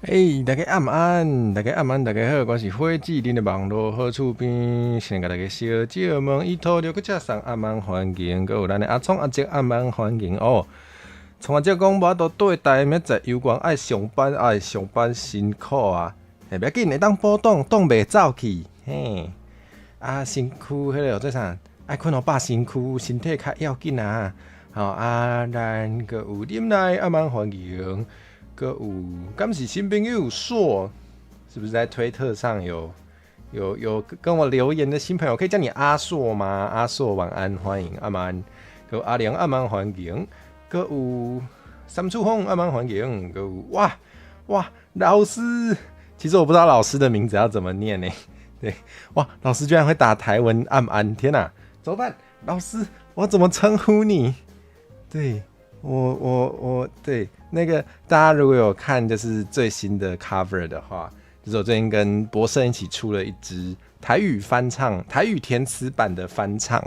欸，大家暗安，大家暗安，大家好，我是火志恁的網路好厝邊，先共大家小借問，伊土著閣遮送暗安環境，閣有咱的阿聰阿叔暗安環境哦。創阿叔講無法度綴台，明仔載猶原愛上班，愛上班辛苦啊！欸，袂要緊，會當補檔，擋袂走去嘿。啊，身軀彼个叫做啥？愛睏予飽身軀，身體較要緊啊！吼啊，咱閣有忍耐暗安環境。閣有，敢是新朋友碩，是不是在推特上有跟我留言的新朋友？可以叫你阿碩嗎？阿碩晚安，歡迎阿曼。閣有阿良暗安環境，閣有三處風暗安環境，閣有哇哇老師，其實我不知道老師的名字要怎麼念呢？對，哇，老師居然會打台文暗安，天哪，怎麼辦？老師，我怎麼稱呼你？對我，對。那個大家如果有看就是最新的 cover 的話，就是我最近跟博勝一起出了一支台語翻唱、台語填詞版的翻唱。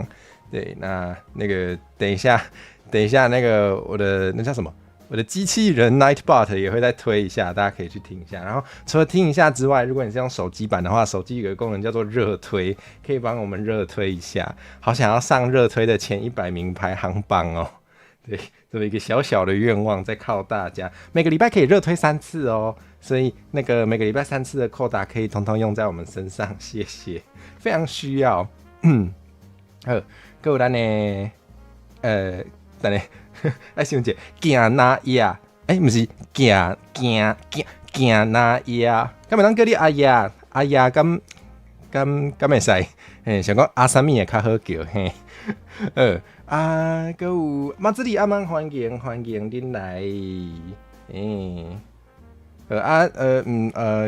對，那個等一下，等一下，那個我的那叫什麼？我的機器人 Nightbot 也會再推一下，大家可以去聽一下。然後除了聽一下之外，如果你是用手機版的話，手機有個功能叫做熱推，可以幫我們熱推一下。好想要上熱推的前100名排行榜哦。對，這麼一個小小的願望，在靠大家。每個禮拜可以熱推三次哦，所以那個每個禮拜三次的扣打可以通通用在我們身上，謝謝，非常需要。好，閣有咱的，等下，愛想者，行哪亞？欸，毋是行行行行哪亞？敢會當叫你阿亞？阿亞敢會使？嘿，想講阿啥物會較好叫嘿。啊，閣有馬子里阿曼歡迎歡迎恁來，欸，啊，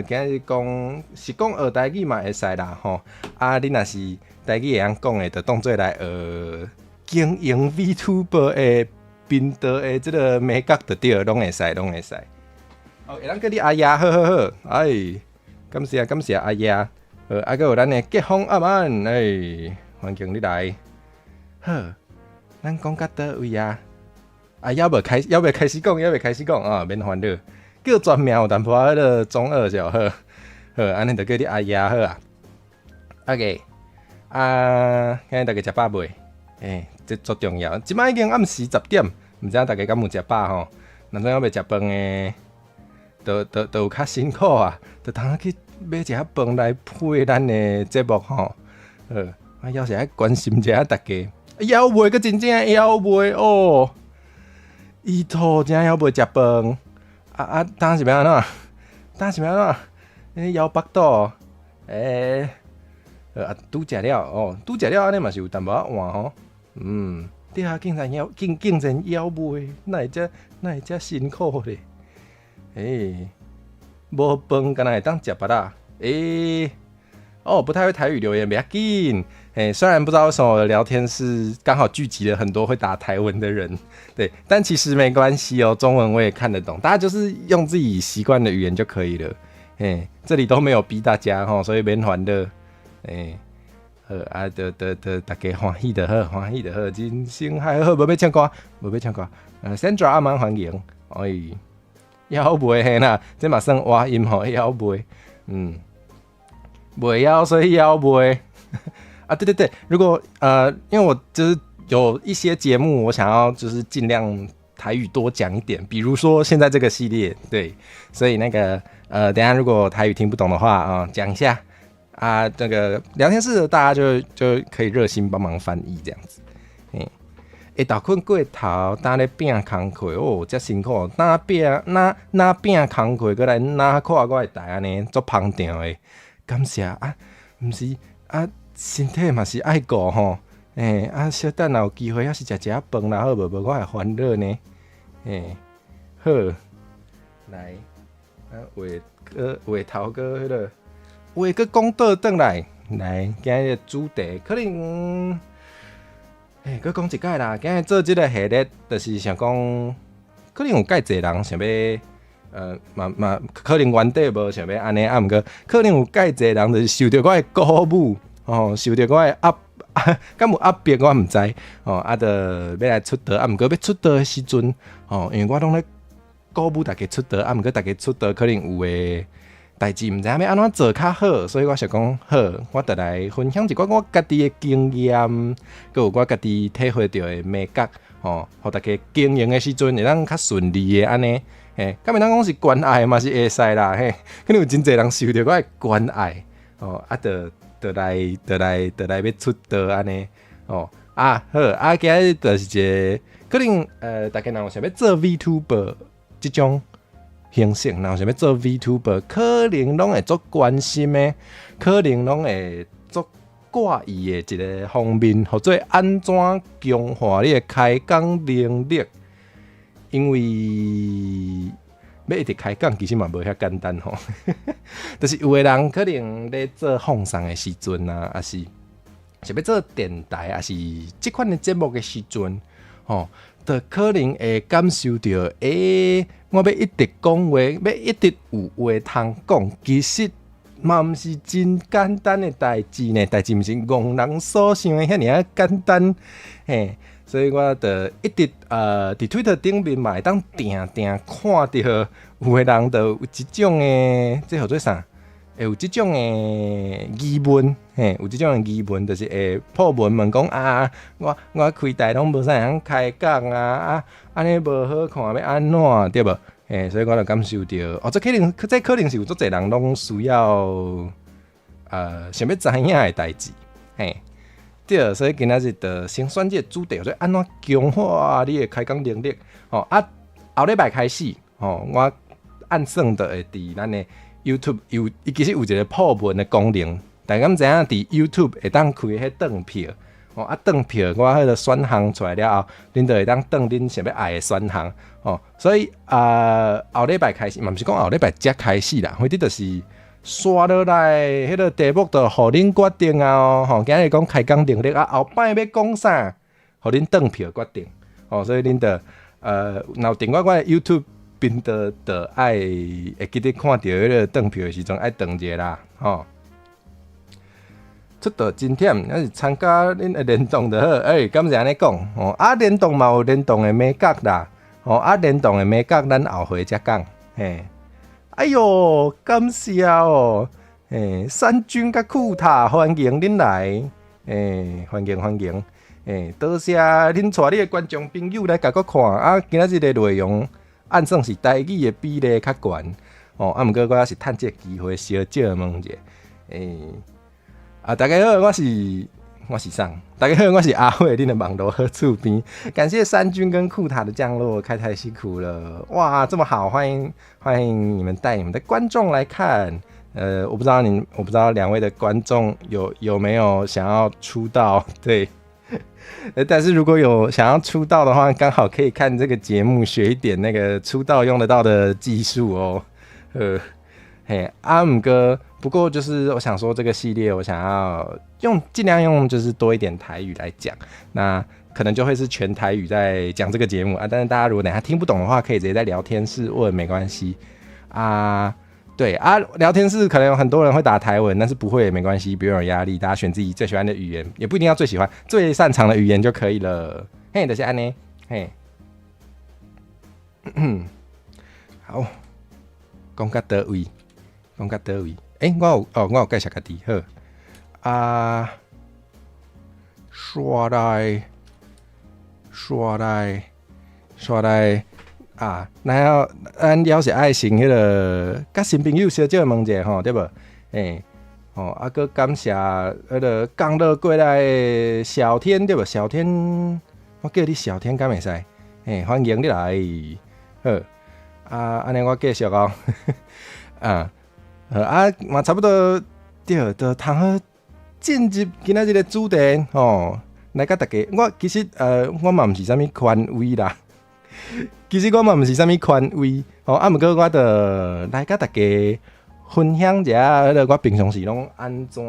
今日講是講學台語嘛會使啦吼。啊，你若是台語會曉講的，就當做來學經營 VTuber 的頻道的這個眉角就對，攏會使，攏會使。哦，會當叫你阿爺，好好好，哎，感謝感謝阿爺。好，啊，閣有咱的結婚阿曼，哎，歡迎你來。好，咱講到佗位啊？啊，猶未開始講，猶未開始講啊，免煩惱。叫全名有淡薄仔彼个中二就好，好，按呢就叫你阿爺好啊。OK，啊，今日大家食飽未？欸，這足重要。這擺已經暗時10點，毋知影大家敢有食飽吼？若總猶未食飯的，就有較辛苦啊，就通去買一盒飯來配咱的節目吼。好，啊，猶是愛關心一下大家。枵未？閣真正枵未哦？伊肚真枵未食飯？啊啊！當時欲按怎？當時欲按怎？欸，枵腹肚？欸，啊，拄食了哦，拄食了按呢嘛是有淡薄仔換吼。對啊，竟然枵，竟然枵未？哪會遮哪會遮辛苦咧？欸，無飯敢若會當食腹仔？欸，哦，不太會台語留言，袂要緊。欸，雖然不知道為什麼我的聊天室剛好聚集了很多會打台文的人，對，但其實沒關係哦，中文我也看得懂，大家就是用自己習慣的語言就可以了。欸，這裡都沒有逼大家吼，所以免煩惱。欸，好啊，就大家歡喜就好，歡喜就好，人生還好，無欲唱歌，無欲唱歌。Sandra 阿曼歡迎，哎，枵未嘿啦，這嘛算倚音吼，枵未，袂曉所以枵未。啊，對對對，如果因為我就是有一些節目，我想要就是盡量台語多講一點，比如說現在這個系列，對，所以那個等下如果台語聽不懂的話啊，講一下啊，這個聊天室大家就可以熱心幫忙翻譯這樣子。欸，下晝睏過頭，擔咧拚工課哦，遮辛苦，哪拚哪哪拚工課，閣來哪看我的台按呢，足捧場的，感謝啊，毋是啊，身體嘛是愛顧吼，欸，啊，小等若有機會，猶是食一仔飯啦，好無？無我會煩惱呢。欸，好，來，啊，話閣話頭閣彼個話閣講倒轉來，來，今日主題可能，欸，閣講一擺啦。今日做這個系列，就是想講，可能有蓋濟人想欲，嘛嘛，可能原底無想欲按呢，啊，毋過可能有蓋濟人就是受著我的鼓舞，哦，受著我的壓，敢有壓迫我毋知，哦，啊，就欲來出道，啊，毋過欲出道的時陣，哦，因為我攏咧鼓舞大家出道，啊，毋過大家出道可能有的代誌毋知影欲按怎做較好，所以我想講好，我就來分享一寡我家己的經驗，閣有我家己體會著的眉角，吼，予大家經營的時陣會當較順利的按呢。嘿，敢會當講是關愛嘛是會使啦，嘿，可能有真濟人受著我的關愛，哦，啊，就來就來就來欲出道按呢，哦，啊好，啊今日就是一個可能大家若有想欲做 VTuber 這種形式，若有想欲做 VTuber，可能攏會足關心的，可能攏會足掛意的一個方面，號做按怎強化你的開講能力。因為欲一直開講，其實嘛無遐簡單吼。就是有的人可能咧做放送的時陣啊，抑是想欲做電台，抑是這款的節目的時陣，吼，就可能會感受著，欸，我欲一直講話，欲一直有話通講，其實嘛毋是真簡單的代誌呢。代誌毋是戇人所想的遐爾仔簡單，嘿。所以我就一直佇推特頂面嘛會當定定看著有的人就有這種的，這號做啥？會有這種的疑問，嘿，有這種的疑問，就是會破問問講啊，我開台攏無啥會曉開講啊，啊，按呢無好看，欲按怎對無？嘿，所以我就感受著，哦，這可能是有足濟人攏需要想欲知影的代誌，嘿。對，所以今仔日就先選這個主題，做按怎強化你的開講能力。吼啊，後禮拜開始，吼，我按算就會佇咱的 YouTube 有，伊其實有一個鋪文的功能，大家敢知影？佇 YouTube 會當開彼轉票，吼啊轉票，我彼個選項出來了後，恁就會當轉恁想欲愛的選項，吼，所以啊，後禮拜開始，嘛毋是講後禮拜才開始啦，反正就是紲落來，彼個題目就予恁決定啊！哦，吼，今日講開講能力啊，後擺欲講啥，予恁轉票決定，吼，所以恁就若有訂閱我的 YouTube 頻道，就愛會記得看著彼個轉票的時陣愛轉一下啦，吼。出道真忝，抑是參加恁的聯動就好。欸，敢是按呢講？吼，啊，聯動嘛有聯動的眉角啦，吼，啊，聯動的眉角，咱後回才講，嘿。哎喲，感謝哦！欸，三軍佮庫塔，歡迎恁來，欸，歡迎歡迎，欸，多謝恁帶你的觀眾朋友來共我看啊！今仔日的內容按算是台語的比例較懸，哦，啊，毋過我猶是趁這個機會小借問者，欸，啊，大家好，我是啥？大家好，我是阿慧，恁的網路好厝邊。感謝三軍跟庫塔的降落，開台辛苦了。哇，這麼好，歡迎歡迎你們帶你們的觀眾來看。我不知道兩位的觀眾有沒有想要出道？對，但是如果有想要出道的話，剛好可以看這個節目，學一點那個出道用得到的技術哦。嘿，啊毋過，不過就是我想說這個系列，我想要用盡量用就是多一點台語來講，那可能就會是全台語在講這個節目啊。但是大家如果等下聽不懂的話，可以直接在聊天室問，沒關係啊。對啊，聊天室可能有很多人會打台文，但是不會也沒關係，不用有壓力，大家選自己最喜歡的語言，也不一定要最喜歡、最擅長的語言就可以了。嘿，就是按呢，嘿，好，講到佗位？講到佗位？欸，我有哦，我有介紹家己好啊，刷來刷來刷來啊！然後咱猶是愛先彼個佮新朋友小借問者吼，對無？欸，吼，啊，閣感謝彼個降落過來的小天對無？小天，我叫你小天敢會使？欸，歡迎你來，好，啊，按呢我繼續哦，啊，好啊，嘛差不多對，就通好進入今仔日的主題吼，來佮大家，我其實我嘛毋是啥物權威啦。其實我嘛毋是啥物權威，吼，啊，毋過我就來佮大家分享一下，彼個我平常時攏按怎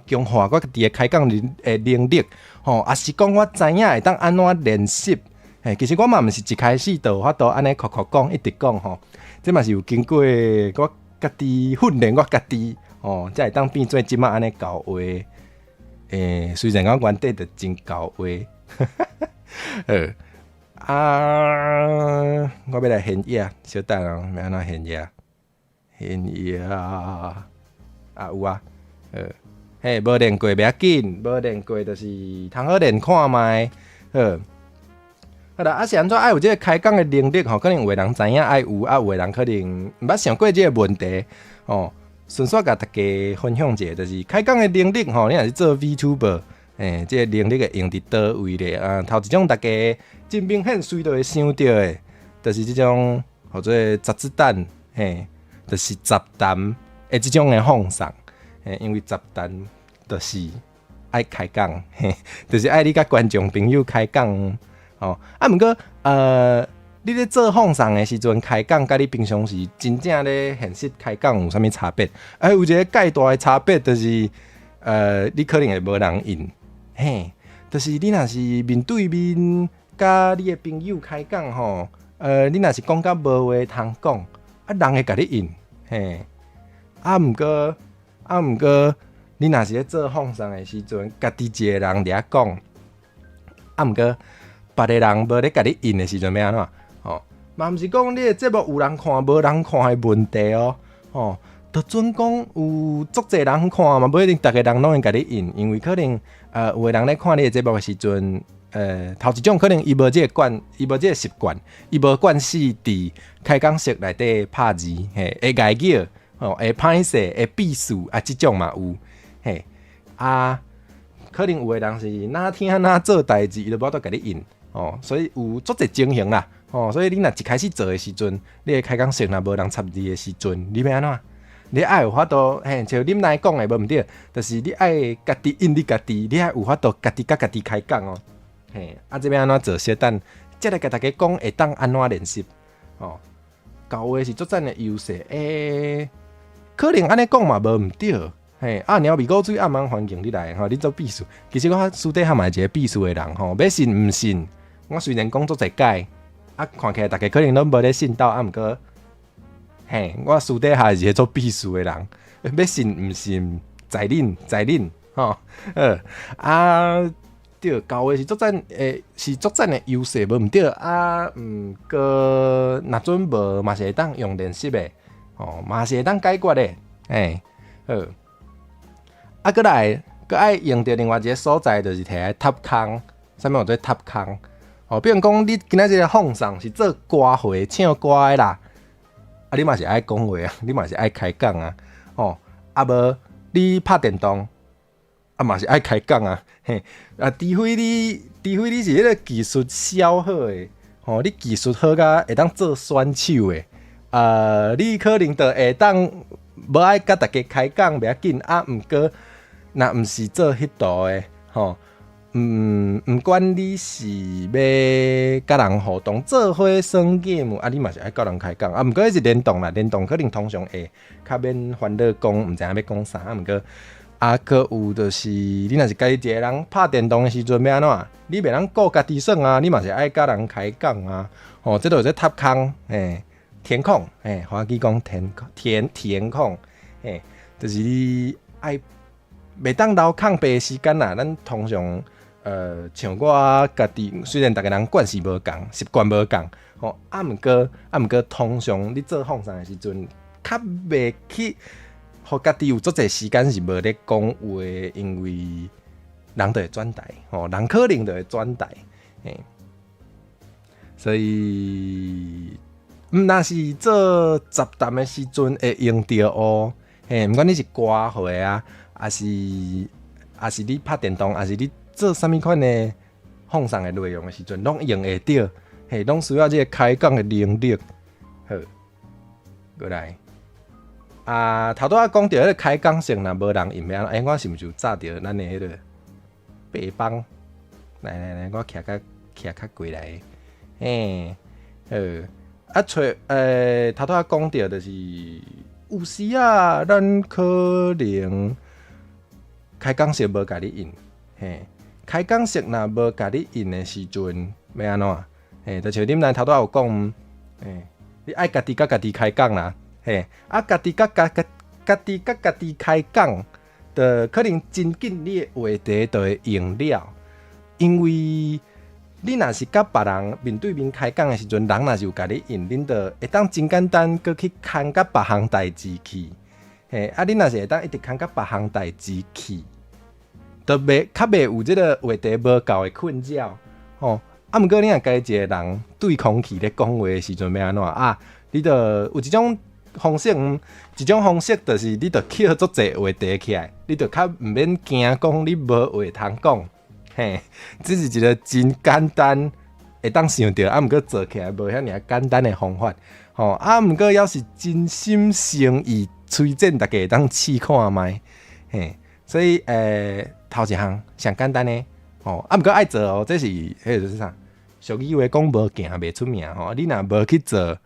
強化我家己的開講能力，吼，抑是講我知影會當按怎練習。嘿，其實我嘛毋是一開始就有法度按呢口口講，一直講吼，這嘛是有經過我家己訓練，我家己吼，才會當變做這馬按呢𠢕話。欸，雖然講原底就真𠢕話，好。啊，我欲來現影，小等哦，欲按怎現影？現影啊，有啊，嘿，無練過袂要緊，無練過就是通好練看覓，好。好啦，啊是按怎愛有這個開講的能力吼？可能有的人知影愛有，啊有的人可能毋捌想過這個問題吼。順紲共大家分享一下，就是開講的能力吼，你若是做 VTuber，欸，這個能力會用佇佗位咧？啊，頭一種大家真明顯隨就會想著的，就是這種號做雜誌蛋，嘿，就是雜談的這種的放送，嘿，因為雜談就是愛開講，嘿，就是愛你佮觀眾朋友開講。吼，啊，毋過，你咧做放送的時陣開講，佮你平常時真正咧現實開講有啥物差別？欸，有一个蓋大的差別，就是，你可能會無人應，嘿，就是你若是面對面佮你的朋友開講吼，你若是講甲無話通講，啊，人會共你應，嘿，啊，毋過，你若是咧做放送的時陣，家己一个人佇遐講，啊，毋過，別个人無咧共你應的時陣欲按怎？吼，嘛毋是講你的節目有人看無人看的問題哦，吼，就準講有足濟人看嘛，無一定逐个人攏會共你應，因為可能有的人咧看你的節目的時陣，頭一種可能伊無這个慣，伊無這個習慣，伊無慣勢佇開講室內底拍字，嘿，會礙叫，吼，會歹勢，會避暑啊，這種嘛有，嘿，啊，可能有的人是哪聽哪做代誌，伊就無法度共你應。哦，所以有足濟情形啦，哦，所以你若一開始做的時陣，你的開講室若無人插字的時陣，你欲按怎？你愛有法度，嘿，像恁來講的無毋對，就是你愛家己應你家己，你愛有法度家己佮家己開講哦，嘿，啊，這欲按怎做？小等，才來共大家講會當按怎練習，哦，厚話是足讚的優勢，欸，可能按呢講嘛無毋對。嘿，啊，鳥味古水暗網環境你來吼，你做秘書，其實我私底下嘛是一個秘書的人吼，欲信毋信？我雖然講足濟擺，啊，看起來逐家可能攏無咧信到，啊，毋過，嘿，我私底下是一個做秘書的人，欲信毋信？在恁，在恁，吼，啊，對，厚話是足讚，欸，是足讚的優勢，無毋對，啊，毋過，若準無嘛是會當用練習的，吼，嘛是會當解決的，嘿，好。啊，閣來，閣愛用著另外一個所在，就是摕來插空，啥物叫做插空？哦，比如講，你今仔這个放送是做歌會唱歌的啦，啊，你嘛是愛講話啊，你嘛是愛開講啊，吼，啊無你拍電動，啊嘛是愛開講啊，嘿，啊，除非你是彼个技術痟好的，吼，你技術好甲會當做選手的，你可能就會當無愛佮大家開講袂要緊，啊，毋過若毋是做彼道的，吼。毋管你是欲佮人互動，做伙耍 game，啊，你嘛是愛佮人開講，啊，毋過彼是電動啦，電動可能通常會較免煩惱講，毋知影欲講啥，啊，毋過啊，閣有就是，你若是家己一個人拍電動的時陣欲按怎？你袂當顧家己耍啊，你嘛是愛佮人開講啊，吼，這就叫插空，嘿，填空，嘿，華語講填填填空，嘿，就是你愛袂當留空白時間啦，咱通常。像我家己，雖然逐个人慣勢無仝，習慣無仝，吼，啊，毋過，通常你做放送的時陣，較袂去，予家己有足濟時間是無咧講話，因為人就會轉台，吼，人可能就會轉台，嘿，所以，毋若是做雜談的時陣會用著哦，嘿，毋管你是歌會啊，抑是你拍電動，抑是你做啥物款的放送的內容的時陣，攏用會著，嘿，攏需要這个開講的能力。好，過來。啊，頭拄仔講著彼個開講性若無人應欲按怎？欸，我是毋是有紮著咱的彼个白板？來來來，我徛較過來。嘿，好。啊，揣頭拄仔講著就是有時啊，咱可能開講室無共你應，嘿。開講室若無共你應的時陣，欲按怎？嘿，就像恁來頭拄仔有講，嘿，你愛家己佮家己開講啦，嘿，啊，家己佮家己開講，就可能真緊你的話題就會用了，因為你若是佮別人面對面開講的時陣，人若是有共你應，恁就會當真簡單，閣去牽佮別項代誌去。嘿，啊，你若是會當一直牽佮別項代誌去，就袂較袂有這个話題無夠的困擾。吼，啊，毋過你若家己一個人對空氣咧講話的時陣欲按怎啊？你就有一種方式，一種方式就是你著抾足濟話題起來，你就較毋免驚講你無話通講。嘿，這是一個真簡單會當想著，啊，毋過做起來無遐爾仔簡單的方法。吼，啊，毋過猶是真心誠意推薦大家會當試看覓。嘿，所以頭一項上簡單的，吼，啊，毋過愛做哦，這是彼个就是啥？俗語話講無行袂出名吼，你若無去做，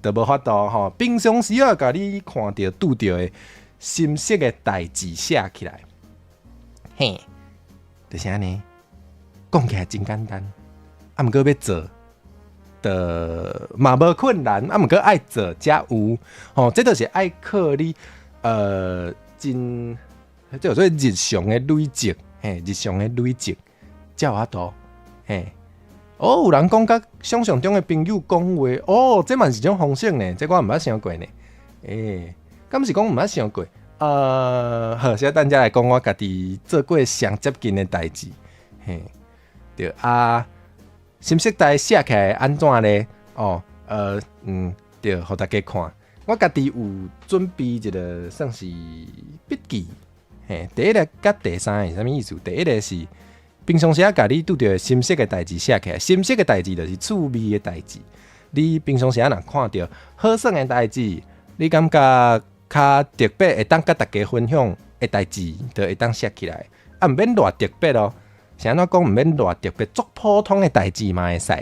就無法度吼。平常時仔共你看著拄著的心色的代誌寫起來，嘿，就是按呢。講起來真簡單，啊，毋過欲做，就嘛無困難，啊，毋過愛做才有，吼，這就是愛靠你，真，這叫做日常的累積，嘿，日常的累積才有法度，嘿。哦，有人講佮想象中的朋友講話，哦，這嘛是一種方式呢，這我毋捌想過呢，欸，敢是講毋捌想過？好，小等下來講我家己做過上接近的代誌，嘿，對啊，心色代寫起來按怎咧？哦，對，予大家看，我家己有準備一個算是筆記，嘿，第一个佮第三个是啥物意思？第一个是平常時仔共你拄著心色的代誌寫起來，心色的代誌就是趣味的代誌。你平常時仔若看著好耍的代誌，你感覺較特別會當佮大家分享的代誌，就會當寫起來。啊，毋免偌特別哦，是按怎講？毋免偌特別，足普通的代誌嘛會使。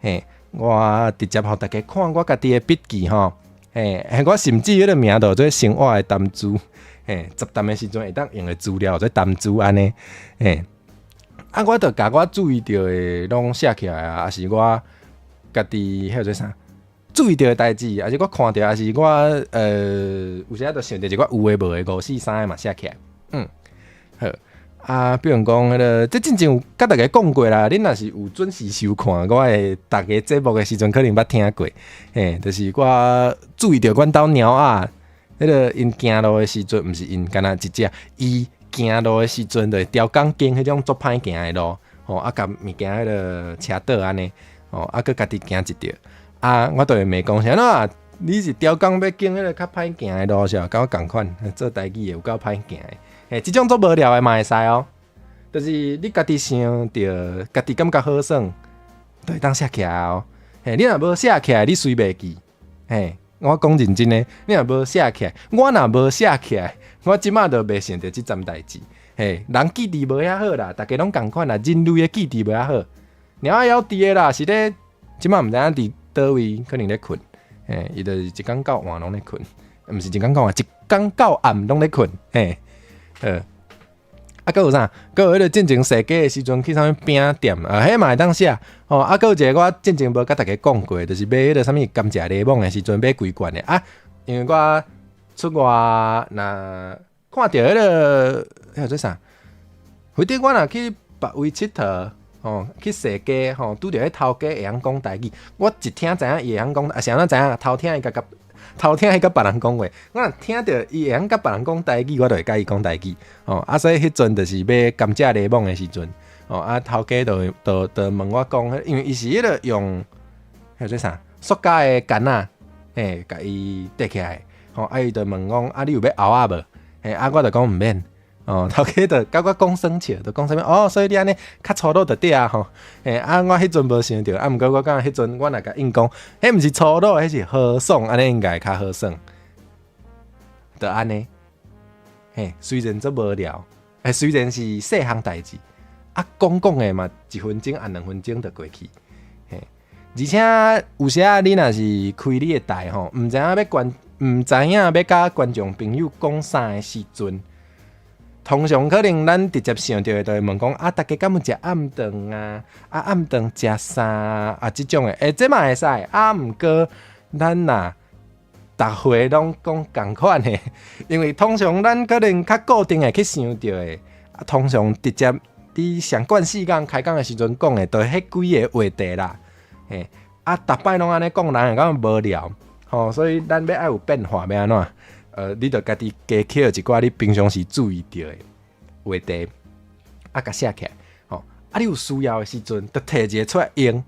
嘿，我直接予大家看我家己的筆記吼。嘿，我甚至彼个名就做生活的談資，嘿，雜談的時陣會當用的資料做談資按呢，嘿。啊，我就共我注意著的攏寫起來啊，抑是我家己彼個做啥？注意著的代誌，抑是我看著，抑是我有時仔就想著一寡有的無的五四三的嘛寫起來。好啊，比如講彼个，這進前有佮大家講過啦。恁若是有準時收看我的逐个節目的時陣，可能捌聽過。嘿，就是我注意著阮兜貓仔，彼个𪜶行路的時陣，毋是𪜶干焦一隻，伊行路的時陣，就會刁工經彼種足歹行的路，吼啊，共物件彼个車倒按呢，吼啊，閣家己行一著。啊，我就會罵講啥怎？你是刁工欲經彼个較歹行的路是佮我仝款，做台語的有夠歹行的。嘿，這種足無聊的嘛會使哦。就是你家己想著，家己感覺好耍，就會當寫起來哦。嘿，你若無寫起來，你隨袂記。嘿，我講認真的，你若無寫起來，我若無寫起來，我這馬就袂想著這層代誌。嘿，人記憶無遐好啦，逐家攏仝款啦，人類的記憶無遐好。貓仔猶佇的啦，是咧，這馬毋知影佇佗位，可能咧睏。嘿，伊就是一工到晚攏咧睏，毋是一工到晚，一工到暗攏咧睏。嘿，好。啊，閣有啥？閣有彼个進前踅街的時陣去啥物餅店啊，彼嘛會當寫。吼，啊，閣有一个我進前無共大家講過，就是買彼个啥物甘蔗檸檬的時陣買規罐的啊，因為我出外若看著彼个彼個做啥？或者我若去別位𨑨迌，吼，去踅街吼，拄著彼頭家會曉講台語，我一聽知影伊會曉講，啊是按怎知影？偷聽伊共佮偷聽伊佮別人講話，我若聽著伊會曉佮別人講台語，我就會佮伊講台語。吼，啊，所以彼陣就是買甘蔗檸檬的時陣，吼，啊，頭家就問我講，因為伊是彼个用彼個做啥？塑膠的桿仔，嘿，共伊疊起來，吼，啊，伊就問講，啊，你有欲餚仔無？嘿，啊，我就講毋免。哦，頭家就佮我講耍笑，就講啥物哦，所以你按呢較粗魯就對啊吼。嘿，啊，我彼陣無想著，啊，毋過我感覺彼陣我若共應講，彼毋是粗魯，彼是豪爽，按呢應該較好耍。就按呢，嘿，雖然足無聊，欸，雖然是細項代誌，啊，講講的嘛，一分鐘啊2分鐘就過去。嘿，而且有時仔你若是開你的台吼，毋知影欲佮觀眾朋友講啥的時陣。通常可能咱直接想著的，就會問講啊，大家敢有食暗頓啊？啊，暗頓食啥啊？這種的，欸，這嘛會使。啊，毋過咱若逐回攏講仝款的，因為通常咱可能較固定會去想著的，啊，通常直接你上慣時間開講的時陣講的，就彼幾个話題啦。嘿，啊，逐擺攏按呢講，人會感覺無聊，吼，所以咱欲愛有變化，欲按怎？你著家己加抾一寡你平常時注意著的話題，啊，共寫起來，吼，啊，你有需要的時陣，著提一个出來用，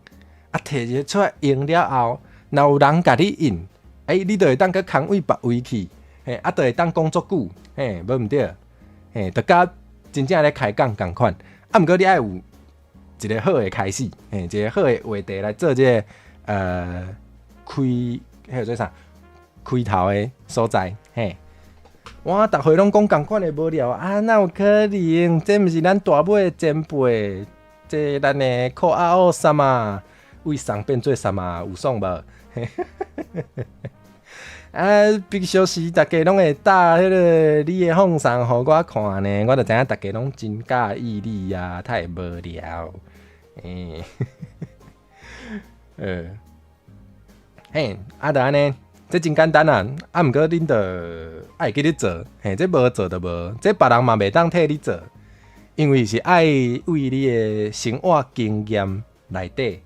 啊，提一个出來用了後，若有人共你印，欸，你著會當閣空位別位去，嘿，啊，著會當講足久，嘿，無毋對，嘿，著佮真正咧開講仝款，啊，毋過你愛有一个好的開始，嘿，一个好的話題來做這个開，彼個做啥？開頭的所在，嘿。我逐回攏講仝款的無聊啊，哪有可能？這毋是咱大尾的前輩，這咱的酷阿奧さま，為桑變做さま，有爽無？啊，平常時逐家攏會打彼个你的放送予我看呢，我就知影逐家攏真佮意你啊，太無聊。欸，嘿，啊，就按呢，這真簡單啊，啊，毋過恁著愛會記咧做，嘿，這無做就無，這別人嘛袂當替你做，因為是愛為你的生活經驗內底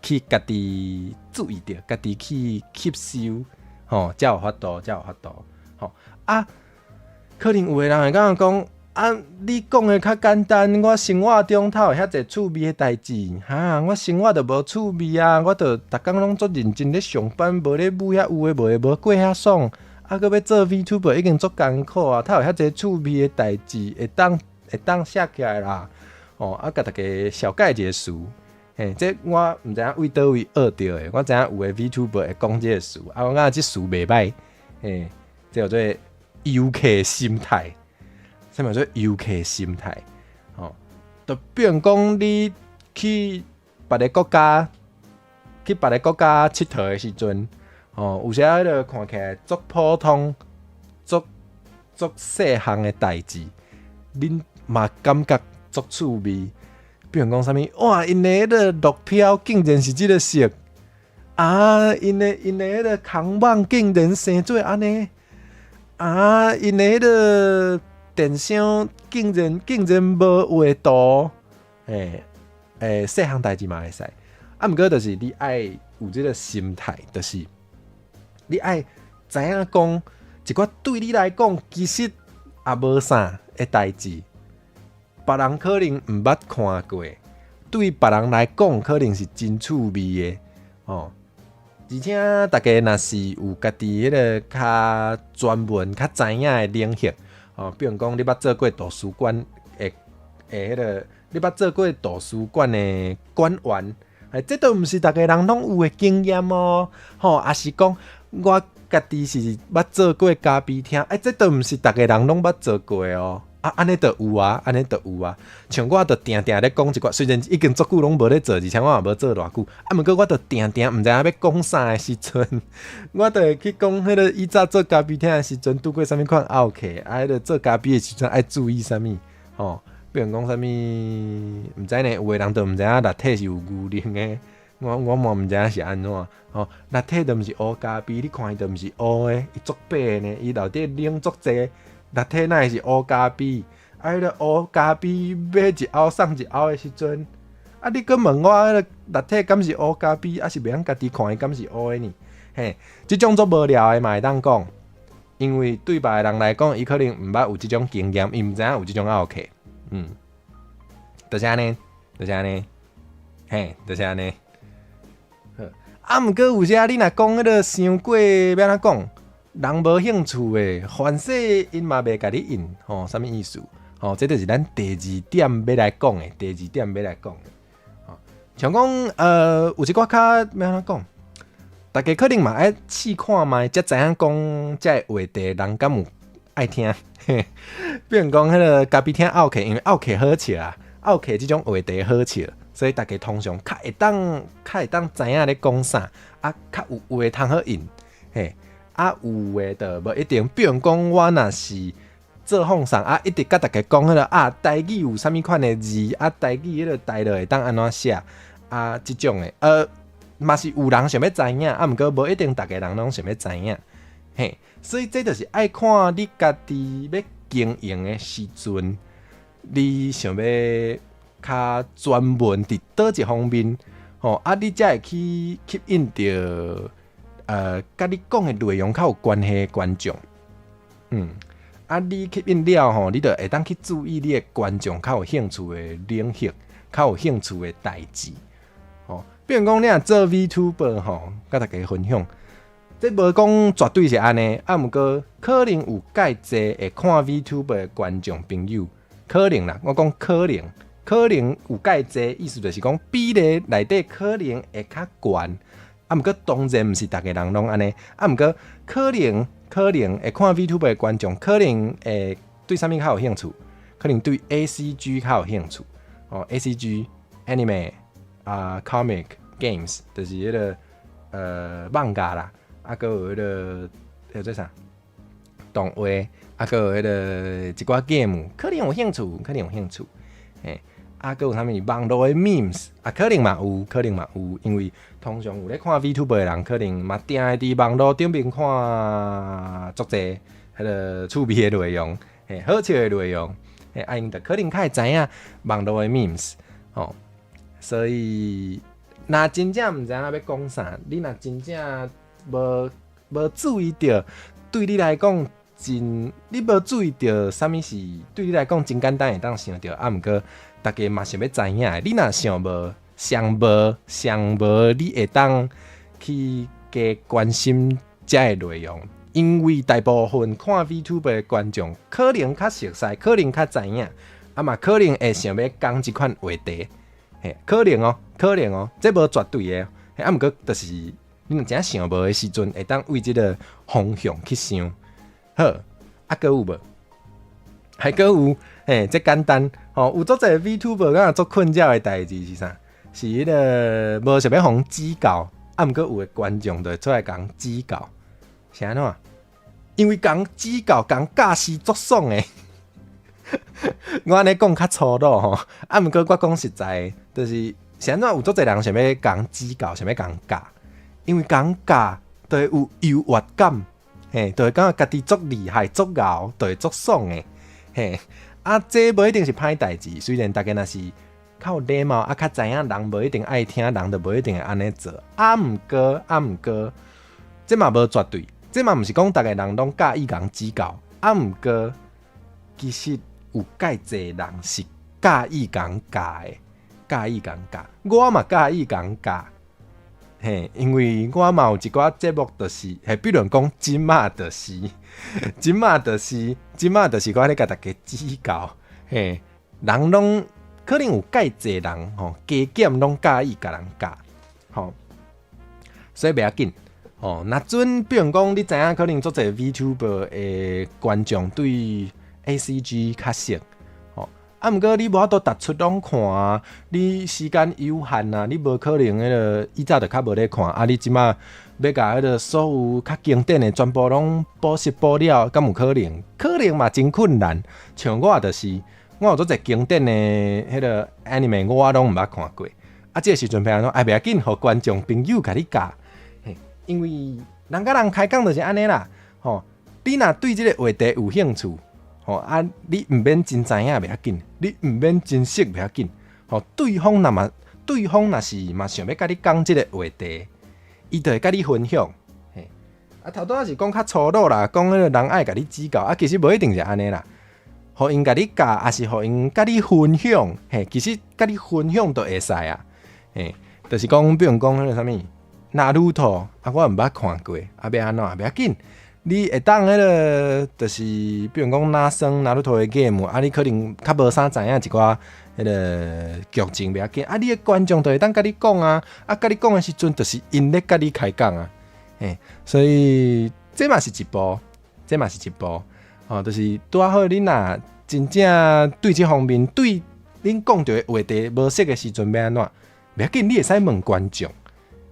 去家己注意著，家己去吸收，吼，才有法度，才有法度，吼啊，可能有的人會感覺講，啊，你講的較簡單，我生活中透有遐濟趣味的代誌，哈，我生活就無趣味啊，我就逐工攏足認真咧上班，無咧舞遐有的無的，無過遐爽，啊，閣欲做 VTuber 已經足艱苦啊，透有遐濟趣味的代誌會當寫起來啦，吼，啊，共大家紹介一个詞，嘿，這我毋知影為佗位學著的，我知影有的 VTuber 會講這个詞，啊，我感覺這詞袂䆀，嘿，這叫做遊客心態。啥物叫做遊客心態？吼，就比如講你去別个國家，去別个國家𨑨迌的時陣，吼，有時仔彼个看起來足普通、足足細項的代誌，恁嘛感覺足趣味。比如講啥物，哇，𪜶的彼个落飄竟然是這个色，啊，𪜶的彼个空網竟然生做按呢，啊，𪜶的彼个電箱竟然無畫圖，欸欸，細項代誌嘛會使。啊，毋過就是你愛有這个心態，就是你愛知影講一寡對你來講其實也無啥的代誌，別人可能毋捌看過，對別人來講可能是真趣味的，哦。而且大家若是有家己彼个較專門、較知影的領域。哦，比如講，你捌做過圖書館的彼个，你捌做過圖書館的館員，欸，這都毋是逐个人攏有的經驗哦。吼，抑是講我家己是捌做過咖啡廳，欸，這都毋是逐个人攏捌做過哦。啊，按呢就有啊，按呢就有啊。像我就定定咧講一寡，雖然已經足久攏無咧做，而且我嘛無做偌久，啊，毋過我就定定毋知影欲講啥的時陣，我就會去講彼个以早做咖啡廳的時陣拄過啥物款奧客，啊，彼个做咖啡的時陣愛注意啥物，吼，比如講啥物，毋知呢，有的人就毋知影拿鐵是有牛奶的，我嘛毋知影是按怎，吼，拿鐵就毋是烏咖啡，你看伊就毋是烏的，伊足白的呢，伊內底奶足濟。拿鐵哪會是烏咖啡？啊，彼个烏咖啡買一甌送一甌的時陣，啊，你閣問我彼个拿鐵敢是烏咖啡，抑是袂曉家己看伊敢是烏的呢？嘿，這種足無聊的嘛會當講，因為對別个人來講，伊可能毋捌有這種經驗，伊毋知影有這種奧客，嗯，就是按呢，就是按呢，嘿，就是按呢。好，啊，毋過有時你若講彼个傷過，欲按怎講？人無興趣的，反正𪜶嘛袂共你印，吼，啥物意思？吼，這就是咱第二點欲來講的，第二點欲來講的。吼，像講，有一寡較欲按怎講，大家可能嘛愛試看覓，才知影講這个話題人敢有愛聽。比如講彼个咖啡廳奧客，因為奧客好笑啊，奧客這種話題好笑，所以大家通常較會當知影咧講啥，啊，較有話通好應，嘿。啊，有的就無一定。比如講，我若是做放送啊，一直共大家講彼个啊，台語有啥物款的字啊，台語彼个台語會當按怎寫啊，這種的，嘛是有人想欲知影，啊，毋過無一定逐个人攏想欲知影，嘿，所以這就是愛看你家己欲經營的時陣，你想欲較專門佇佗一方面，吼，啊，你才會去吸引著佮你講的內容較有關係的觀眾。啊，你吸引了吼，你就會當去注意你的觀眾較有興趣的領域，較有興趣的代誌。吼，比如講你若做 VTuber 吼，佮大家分享，這無講絕對是按呢，啊，毋過可能有蓋濟會看 VTuber 的觀眾朋友，可能啦，我講可能，可能有蓋濟，意思就是講比例內底可能會較懸，啊，毋過當然毋是逐个人攏按呢，啊，毋過可能會看 VTuber 的觀眾，可能會對啥物較有興趣？可能對 ACG 較有興趣，哦，ACG Anime 啊，Comic Games，就是彼个漫畫啦，啊，閣有彼个叫做啥動畫，啊，閣有彼个一寡 game，可能有興趣，可能有興趣，嘿，啊，閣有啥物網路的 memes，啊，可能嘛有，可能嘛有，因為通常有咧看 VTuber 的人，可能嘛定會佇網路頂面看足濟彼个趣味的內容，嘿，好笑的內容，嘿，啊，𪜶就可能較會知影網路的 memes，吼，所以若真正毋知影欲講啥，你若真正無注意著，對你來講真，你無注意著啥物是對你來講真簡單會當想著，啊，毋過逐家嘛想欲知影的，你若想無，上無上無，你會當去加關心遮个內容，因為大部分看 VTuber 的觀眾可能較熟似，可能較知影，啊嘛可能會想欲講這款話題，嘿，可能哦，可能哦，這無絕對的，嘿，啊，毋過就是你若真想無的時陣，會當為這个方向去想。好，啊，閣有無？還閣有，嘿，這簡單，吼，有足濟 VTuber 敢若足困擾的代誌是啥？是彼个無想欲予人指教，啊，毋過有的觀眾就會出來共人指教，是按怎？因為共人指教、共人教是足爽的。我按呢講較粗魯吼，啊，毋過我講實在，就是是按怎有足濟人想欲共人指教，想欲共人教，因為共人教就會有優越感，嘿，就會感覺家己足厲害、足𠢕，就會足爽的，嘿。啊，這無一定是歹代誌，雖然逐家若是較有禮貌，啊，較知影人無一定愛聽，人就無一定會按呢做。啊，毋過，啊，毋過，這嘛無絕對，這嘛毋是講逐個人攏佮意共人指教。啊，毋過，其實有蓋濟人是佮意共人教的，佮意共人教。我嘛佮意共人教，嘿，因為我嘛有一寡節目，就是，嘿，比如講，這馬就是，這馬就是，這馬就是我咧共大家指教，嘿，人攏可能有蓋濟人吼，加減攏佮意共人教，吼，所以袂要緊，吼。若準比如講，你知影可能足濟 VTuber 的觀眾對 ACG 較熟，吼，啊，毋過你無法度逐齣攏看啊，你時間有限啊，你無可能彼个以早就較無咧看，啊，你這馬欲共彼个所有較經典的全部攏補習補了，敢有可能？可能嘛真困難。像我就是，我有足濟經典的彼个 anime，我攏毋捌看過。啊，這个時陣欲按怎？哎，袂要緊，予觀眾朋友共你教，嘿，因為人佮人開講就是按呢啦，吼。你若對這个話題有興趣，吼啊，你毋免真知影袂要緊，你毋免真熟袂要緊，吼。對方若嘛，對方若是嘛想欲佮你講這个話題，伊就會佮你分享。嘿，啊，頭拄仔是講較粗魯啦，講彼个人愛共你指教，啊，其實無一定是按呢啦。予𪜶共你教，抑是予𪜶佮你分享，嘿，其實佮你分享都會使啊，嘿，就是講，比如講彼个啥物，納魯托，啊，我毋捌看過，啊，欲按怎？袂要緊，你會當彼个，就是比如講哪耍納魯托的 game，啊，你可能較無啥知影一寡彼个劇情袂要緊，啊，你的觀眾就會當佮你講啊，啊，佮你講的時陣，就是𪜶咧佮你開講啊，嘿，所以這嘛是一步，這嘛是一步。哦，就是拄仔好，恁若真正對這方面對恁講著的話題無熟的時陣，欲按怎？袂要緊，你會使問觀眾，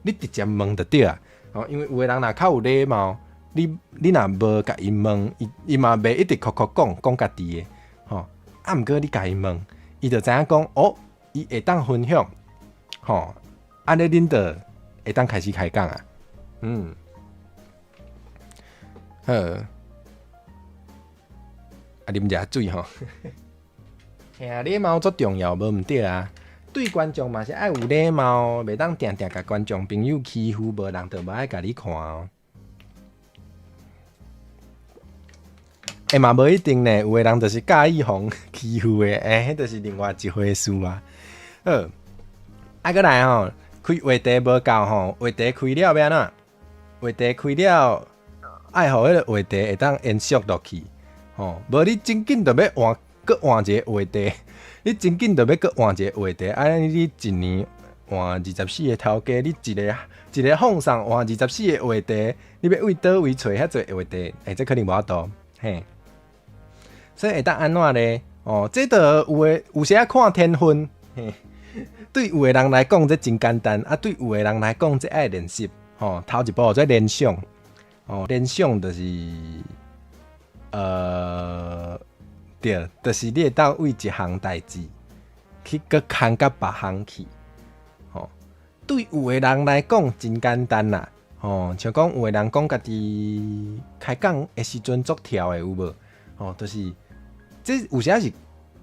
你直接問就對啊。哦，因為有的人若較有禮貌，你若無共伊問，伊嘛袂一直哭哭講講家己的，吼。啊，毋過你共伊問，伊就知影講，哦，伊會當分享，吼，按呢恁就會當開始開講啊。好。啊，啉一下水吼。嘿啊，禮貌足重要，無毋對啊。對觀眾嘛是愛有禮貌，袂當定定共觀眾朋友欺負，無人就無愛共你看哦。欸嘛無一定呢，有的人就是佮意予人欺負的，欸，彼就是另外一回事啊。好，啊，閣來吼，開話題無夠吼，話題開了欲按怎？話題開了，愛予彼个話題會當延續落去，吼，無你真緊就欲換，閣換一个話題，你真緊就欲閣換一個話題，啊，你一年換24個頭家，你一个一个放送換24個話題，你欲對佗位揣遐濟話題，欸，這可能無法度，嘿。所以會當按怎咧？哦，這就有的有時仔看天分，嘿，對有的人來講這真簡單，啊，對有的人來講這愛練習，吼，頭一步做聯想，哦，聯想就是，對，就是你會當為一項代誌去閣牽佮別項去，吼，對有的人來講真簡單啦，吼，像講有的人講家己開講的時陣足跳的有無？吼，就是這有時是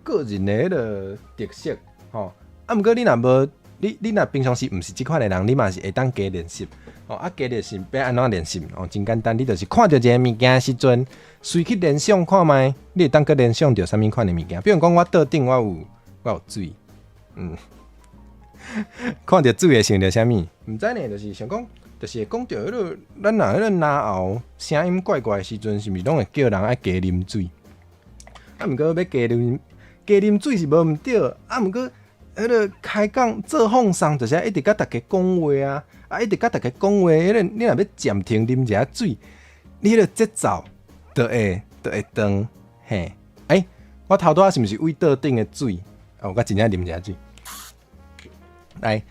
個人的彼个特色，吼。啊，毋過你若無，你若平常時毋是這款的人，你嘛是會當加練習，吼。啊，加練習欲按怎練習？哦，真簡單，你就是看著一个物件的時陣，隨去聯想看覓，你會當閣聯想著啥物款的物件。比如講，我桌頂我有水，看著水會想著啥物？毋知呢，就是想講，就是會講著彼个，咱若彼個嚨喉聲音怪怪的時陣，是毋是攏會叫人愛加啉水？啊，毋過欲加啉水是無毋對，啊，毋過彼个開講做放送，就是愛一直佮大家講話啊，啊，一直佮大家講話，彼个你若欲暫停啉一下水，你彼个節奏就會斷，嘿，欸，我頭拄仔是毋是對桌頂的水？哦，我真正啉一下水。來，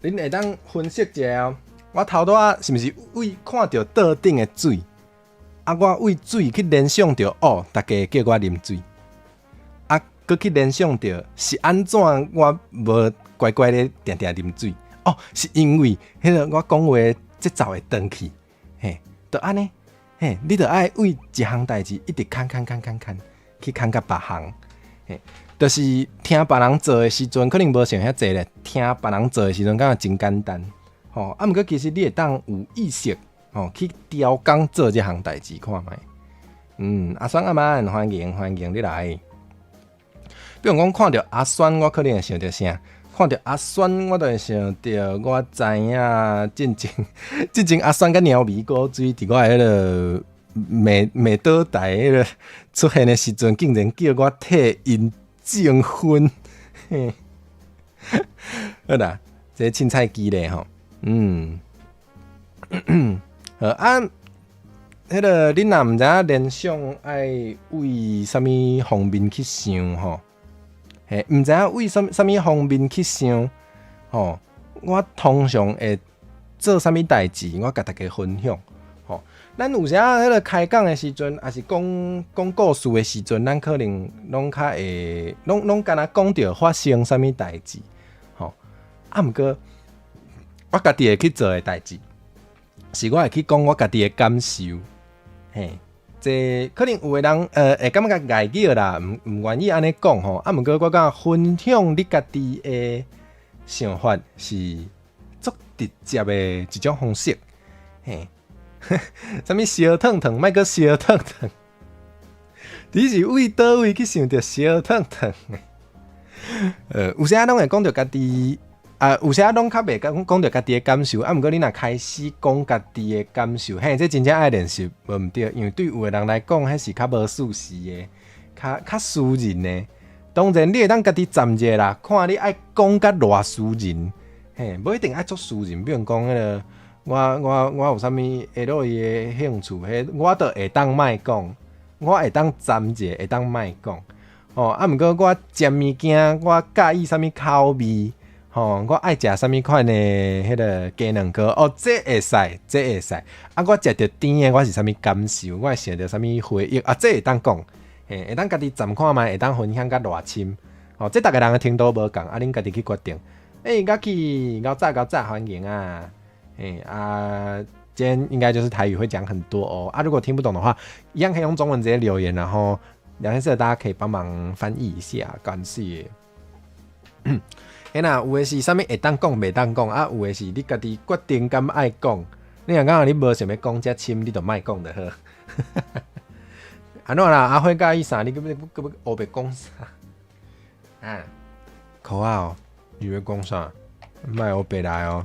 恁會當分析一下哦。我頭拄仔是毋是對看著桌頂的水？啊，我對水去聯想著，哦，大家會叫我啉水。啊，閣去聯想著是按怎我無乖乖咧定定啉水？哦，是因為彼个我講話節奏會斷去，嘿，就按呢，嘿，你著愛對一項代誌一直牽牽牽牽牽，去牽佮別項，嘿，就是聽別人做的時陣，可能無想遐濟咧。聽別人做的時陣，感覺真簡單，吼。啊，毋過其實你會當有意識，吼，去調工做這項代誌看覓。阿酸阿曼，歡迎歡迎你來。比如講，看著阿酸，我可能會想著啥？看著阿酸，我就會想著我知影，進前阿酸佮貓咪古錐佇我的彼个罵倒台彼个出現的時陣，竟然叫我替𪜶證婚。嘿，好啦，這凊彩機咧吼，好啊，彼个恁若毋知影聯想愛對啥物方面去想吼？嘿，毋知影對啥物方面去想吼？我通常會做啥物代誌，我共大家分享吼。咱有時仔彼个開講的時陣，抑是講講故事的時陣，咱可能攏較會，攏敢若講著發生啥物代誌吼。啊，毋過我家己會去做的代誌，是我會去講我家己的感受，嘿。這可能有的人會感覺礙耳啦，毋願意按呢講吼。啊，毋過我感覺分享你家己的想法是足直接的一種方式，嘿。啥物燒燙燙，莫閣燒燙燙。你是對佗位去想著燒燙燙？有時仔攏會講著家己，啊，有時仔攏較袂講講著家己的感受。啊，毋過你若開始講家己的感受，嘿，這真正愛練習，無毋對，因為對有的人來講，彼是較無舒適的，較私人的。當然，你會當家己站者啦，看你愛講甲偌私人，嘿，無一定愛足私人。比如講彼个，我有啥物下落伊的興趣，彼我都會當莫講，我會當站者，會當莫講。吼，啊，毋過我食物件，我佮意啥物口味，吼，我愛食啥物款的彼个雞卵糕，哦，這會使，這會使。啊，我食著甜的，我是啥物感受？我會想著啥物回憶？啊，這會當講，嘿，會當家己站看覓，會當分享較偌深。吼，這逐个人的程度無仝，啊，恁家己去決定。欸，早起，𠢕早𠢕早，歡迎啊！欸啊，今天應該就是台語會講很多哦。啊，如果聽不懂的話，一樣可以用中文直接留言，然後聊天室大家可以幫忙翻譯一下，感謝。嘿啦，有的是啥物會當講，袂當講啊？有的是你家己決定敢愛講。你若感覺你無想欲講遮深，你就莫講就好。按怎啦？阿輝佮意啥？你閣欲閣欲烏白講啥？啊，可愛哦，你欲講啥？莫烏白來哦。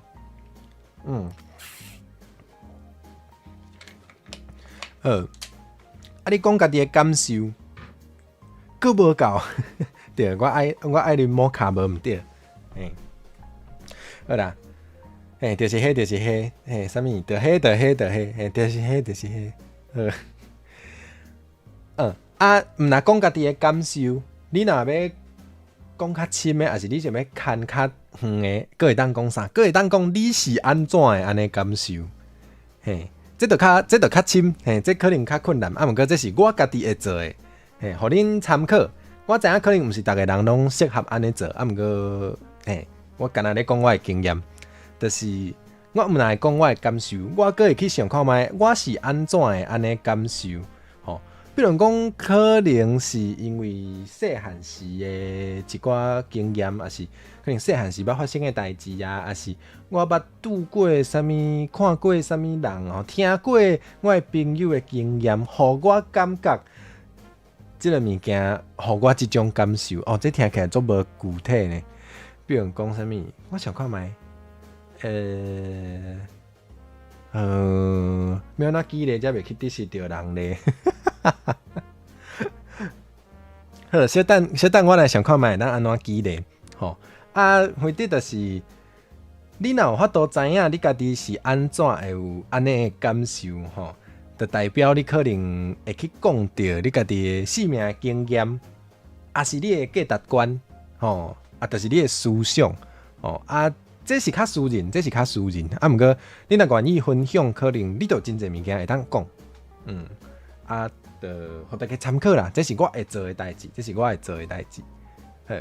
好，啊，你講家己的感受，閣無夠。對，我愛啉摩卡無毋對。嘿，好啦，嘿，就是彼，就是彼，嘿，啥物？就彼，就彼，就彼，嘿，就是彼，就是彼。好。啊，毋若講家己的感受，你若欲講較深的，抑是你想欲牽較遠的，閣會當講啥？閣會當講你是按怎的按呢感受？嘿，這就較深，嘿，這可能較困難。啊，毋過這是我家己會做的，嘿，予恁參考。我知影可能毋是逐个人攏適合按呢做，啊，毋過，嘿，我干焦咧講我的經驗，就是我毋若會講我的感受，我閣會去想看覓，我是按怎的按呢感受？吼，比如講，可能是因為細漢時的一寡經驗，抑是可能細漢時捌發生的代誌啊，抑是我捌拄過啥物，看過啥物人吼，聽過我的朋友的經驗，予我感覺這个物件，予我這種感受。哦，這聽起來足無具體呢。比如講啥物，我想看覓，欲按怎舉例才袂去得失著人咧？好，小等小等，我來想看覓，咱按怎舉例？吼，啊，反正就是，你若有法度知影你家己是按怎會有按呢的感受，吼，就代表你可能會去講著你家己的生命的經驗，抑是你的價值觀，吼，啊，就是你的思想，吼，啊，這是較私人，這是較私人，啊，毋過你若願意分享，可能你就真濟物件會當講，啊，就予大家參考啦。這是我會做的代誌，這是我會做的代誌。好，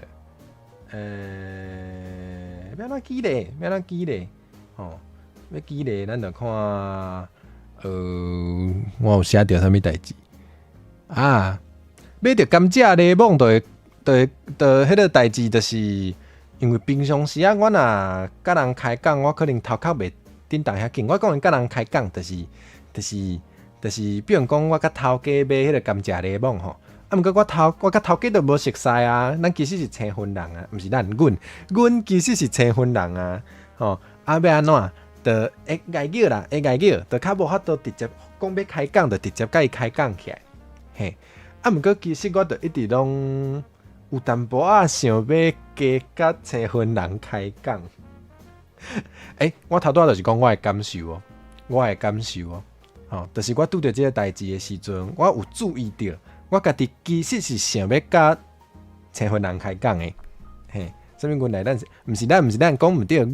欲按怎舉例？欲按怎舉例？吼，欲舉例，咱就看，我有寫著啥物代誌？啊，買著甘蔗檸檬，就會、就會、就彼个代誌，就是因為平常時啊，我若佮人開講，我可能頭殼袂振動遐緊。我講的佮人開講，就是、就是、就是，比如講，我佮頭家買彼个甘蔗檸檬吼，啊，毋過我佮頭家都無熟似啊，咱其實是生分人啊，毋是咱，阮其實是生分人啊，吼，啊，欲按怎？就會礙叫啦，會礙叫，就較無法度直接講欲開講，就直接佮伊開講起來，嘿。啊，毋過其實我就一直攏有淡薄仔想欲加佮生分人開講。欸，我頭拄仔就是講我的感受哦，我的感受哦，吼，就是我拄著這个代誌的時陣，我有注意著，我家己其實是想欲佮生分人開講的，嘿。啥物阮來？咱是毋是咱？毋是咱講毋對，阮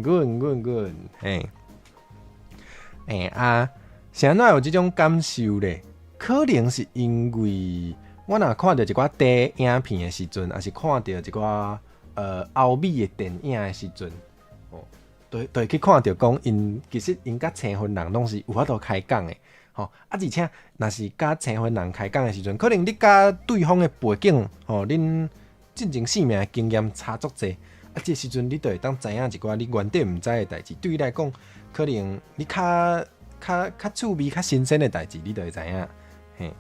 阮阮阮，嘿，欸啊，是按怎有這種感受咧？可能是因為我若看著一寡短影片的時陣，抑是看著一寡歐美的電影的時陣，哦，就會去看著講，𪜶其實𪜶佮生分人攏是有法度開講的，吼啊！而且若是佮生分人開講的時陣，可能你佮對方的背景，吼，恁進前生命的經驗差足濟，啊，這時陣你就會當知影一寡你原底毋知的代誌，對你來講，可能你較較較趣味、較新鮮的代誌，你就會知影。嘿，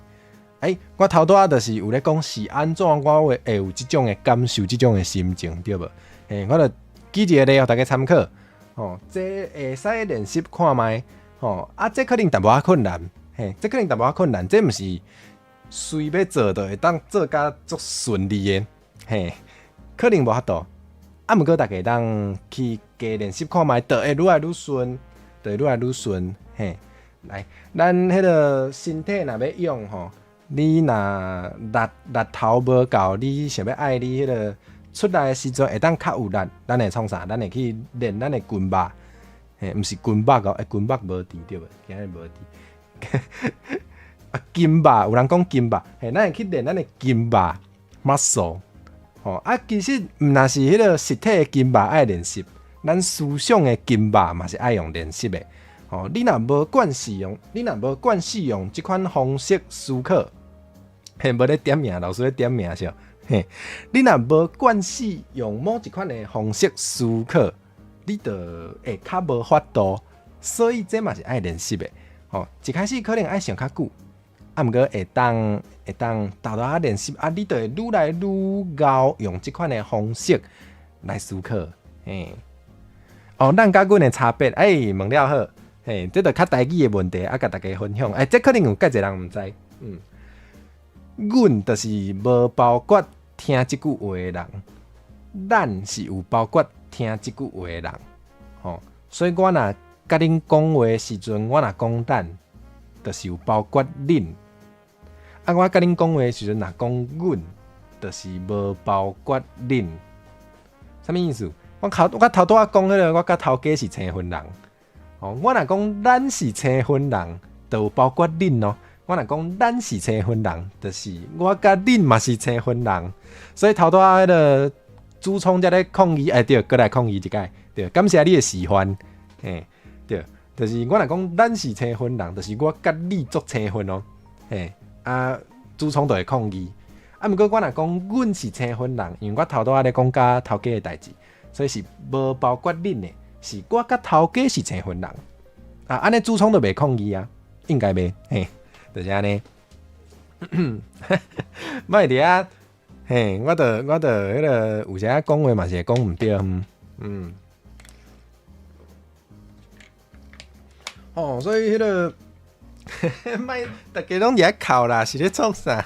欸，我頭拄仔就是有咧講是按怎我會有這種的感受、這種的心情，對無？嘿，我就舉一個例，予大家參考。吼，這會使練習看覓，吼，啊，這可能淡薄仔困難，嘿，這可能淡薄仔困難，這毋是隨欲做就會當做甲足順利的。嘿，可能無法度，啊，毋過大家會當去加練習看覓，就會愈來愈順，就會愈來愈順。嘿，來，咱彼个身體若欲用吼，你若力頭無夠，你想欲愛你彼个出來的時陣會當較有力，咱會創啥？咱會去練咱的筋肉，嘿，毋是筋肉哦，欸，筋肉無佇對無？今日無佇。啊，筋肉，有人講筋肉，嘿，咱會去練咱的筋肉，muscle。吼啊，其實毋若是彼个實體的筋肉愛練習，咱思想的筋肉嘛是愛用練習的。吼，你若無慣使用，你若無慣使用這款方式思考，嘿，無咧點名，老師咧點名是。嘿，你若無慣勢用某一款的方式思考，你就會較無法度。所以這嘛是愛練習的。吼，一開始可能愛想較久，啊，毋過會當沓沓仔練習，啊，你就會愈來愈𠢕用這款的方式來思考。嘿，哦，咱佮阮的差別，欸，問了好，嘿，這就較台語的問題，啊，共大家分享。欸，這可能有蓋濟人毋知，阮就是無包括聽這句話的人，咱是有包括聽這句話的人，吼，所以我若佮恁講話的時陣，我若講咱，就是有包括恁；啊，我佮恁講話的時陣，若講阮，就是無包括恁。啥物意思？我頭拄仔講彼个，我佮頭家是生分人，吼，我若講咱是生分人，就有包括恁哦。我若講咱是生分人，就是我佮恁嘛是生分人，所以頭拄仔彼个主創才咧抗議，欸對，閣來抗議一擺，對，感謝你的示範，嘿，對，就是我若講咱是生分人，就是我佮你做生分哦，嘿，啊，主創就會抗議，啊，毋過我若講阮是生分人，因為我頭拄仔咧講佮頭家的代誌，所以是無包括恁的，是我佮頭家是生分人，啊，按呢主創就袂抗議啊，應該袂，嘿。就是按呢，莫佇遐，嘿，我著彼个有時仔講話嘛是會講毋對，嗯。哦，所以彼个，莫逐家攏佇遐哭啦，是咧創啥？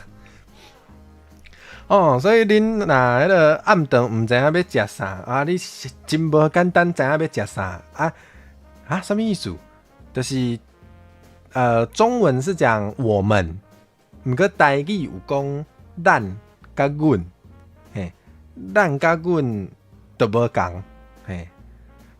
哦，所以恁若彼个暗頓毋知影欲食啥啊？你是真無簡單知影欲食啥啊？啊，啥物意思？就是。中文是講我們，毋過台語有講咱佮阮，嘿，咱佮阮都無仝，嘿，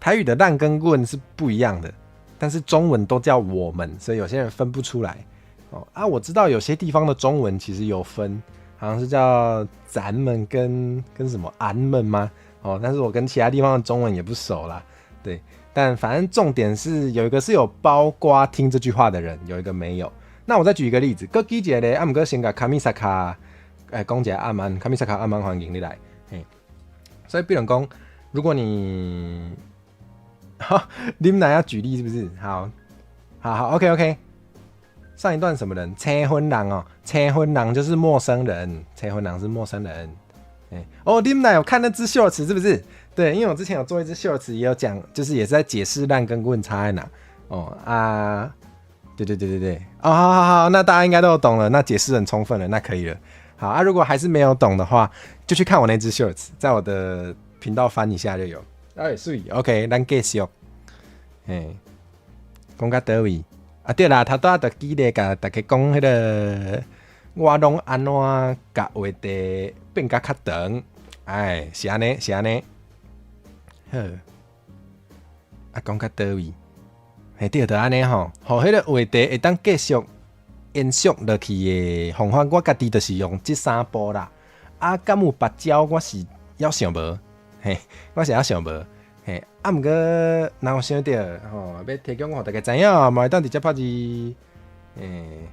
台語的咱跟阮是不一樣的，但是中文都叫我們，所以有些人分不出來。哦啊，我知道有些地方的中文其實有分，好像是叫咱們跟什麼俺們嗎？哦，但是我跟其他地方的中文也不熟啦，對。但反正重點是有一個是有包括聽這句話的人，有一個沒有。那我再舉一個例子，閣舉一個例，啊，毋過先共卡米薩卡，欸，講一下阿曼，卡米薩卡阿曼歡迎你來。嘿，所以比如講，如果你，哈，你們來要舉例是不是？好，好好，OK OK。上一段什麼人？生分人哦，生分人就是陌生人，生分人是陌生人。欸，哦，你們來有看那支 shorts 是不是？對，因為我之前有做一支 shorts，也有講，就是也是在解釋咱跟阮差在哪。哦啊，對對對對對，哦，好好好，那大家應該都有懂了，那解釋很充分了，那可以了。好啊，如果還是沒有懂的話，就去看我那支 shorts，在我的頻道翻一下就有。哎，水，OK，咱繼續。嘿，講到佗位啊？對啦，頭拄仔就舉例共大家講彼个，我攏按怎共話題變甲較長？哎，是按呢，是按呢。好，啊，講到佗位？嘿，對，就按呢吼，予彼个話題會當繼續延續落去的方法，我家己就是用這三步啦。啊，敢有別招？我是猶想無，嘿，我是猶想無，嘿。啊，毋過若有想著吼，欲提供予大家知影，嘛會當直接拍字，欸，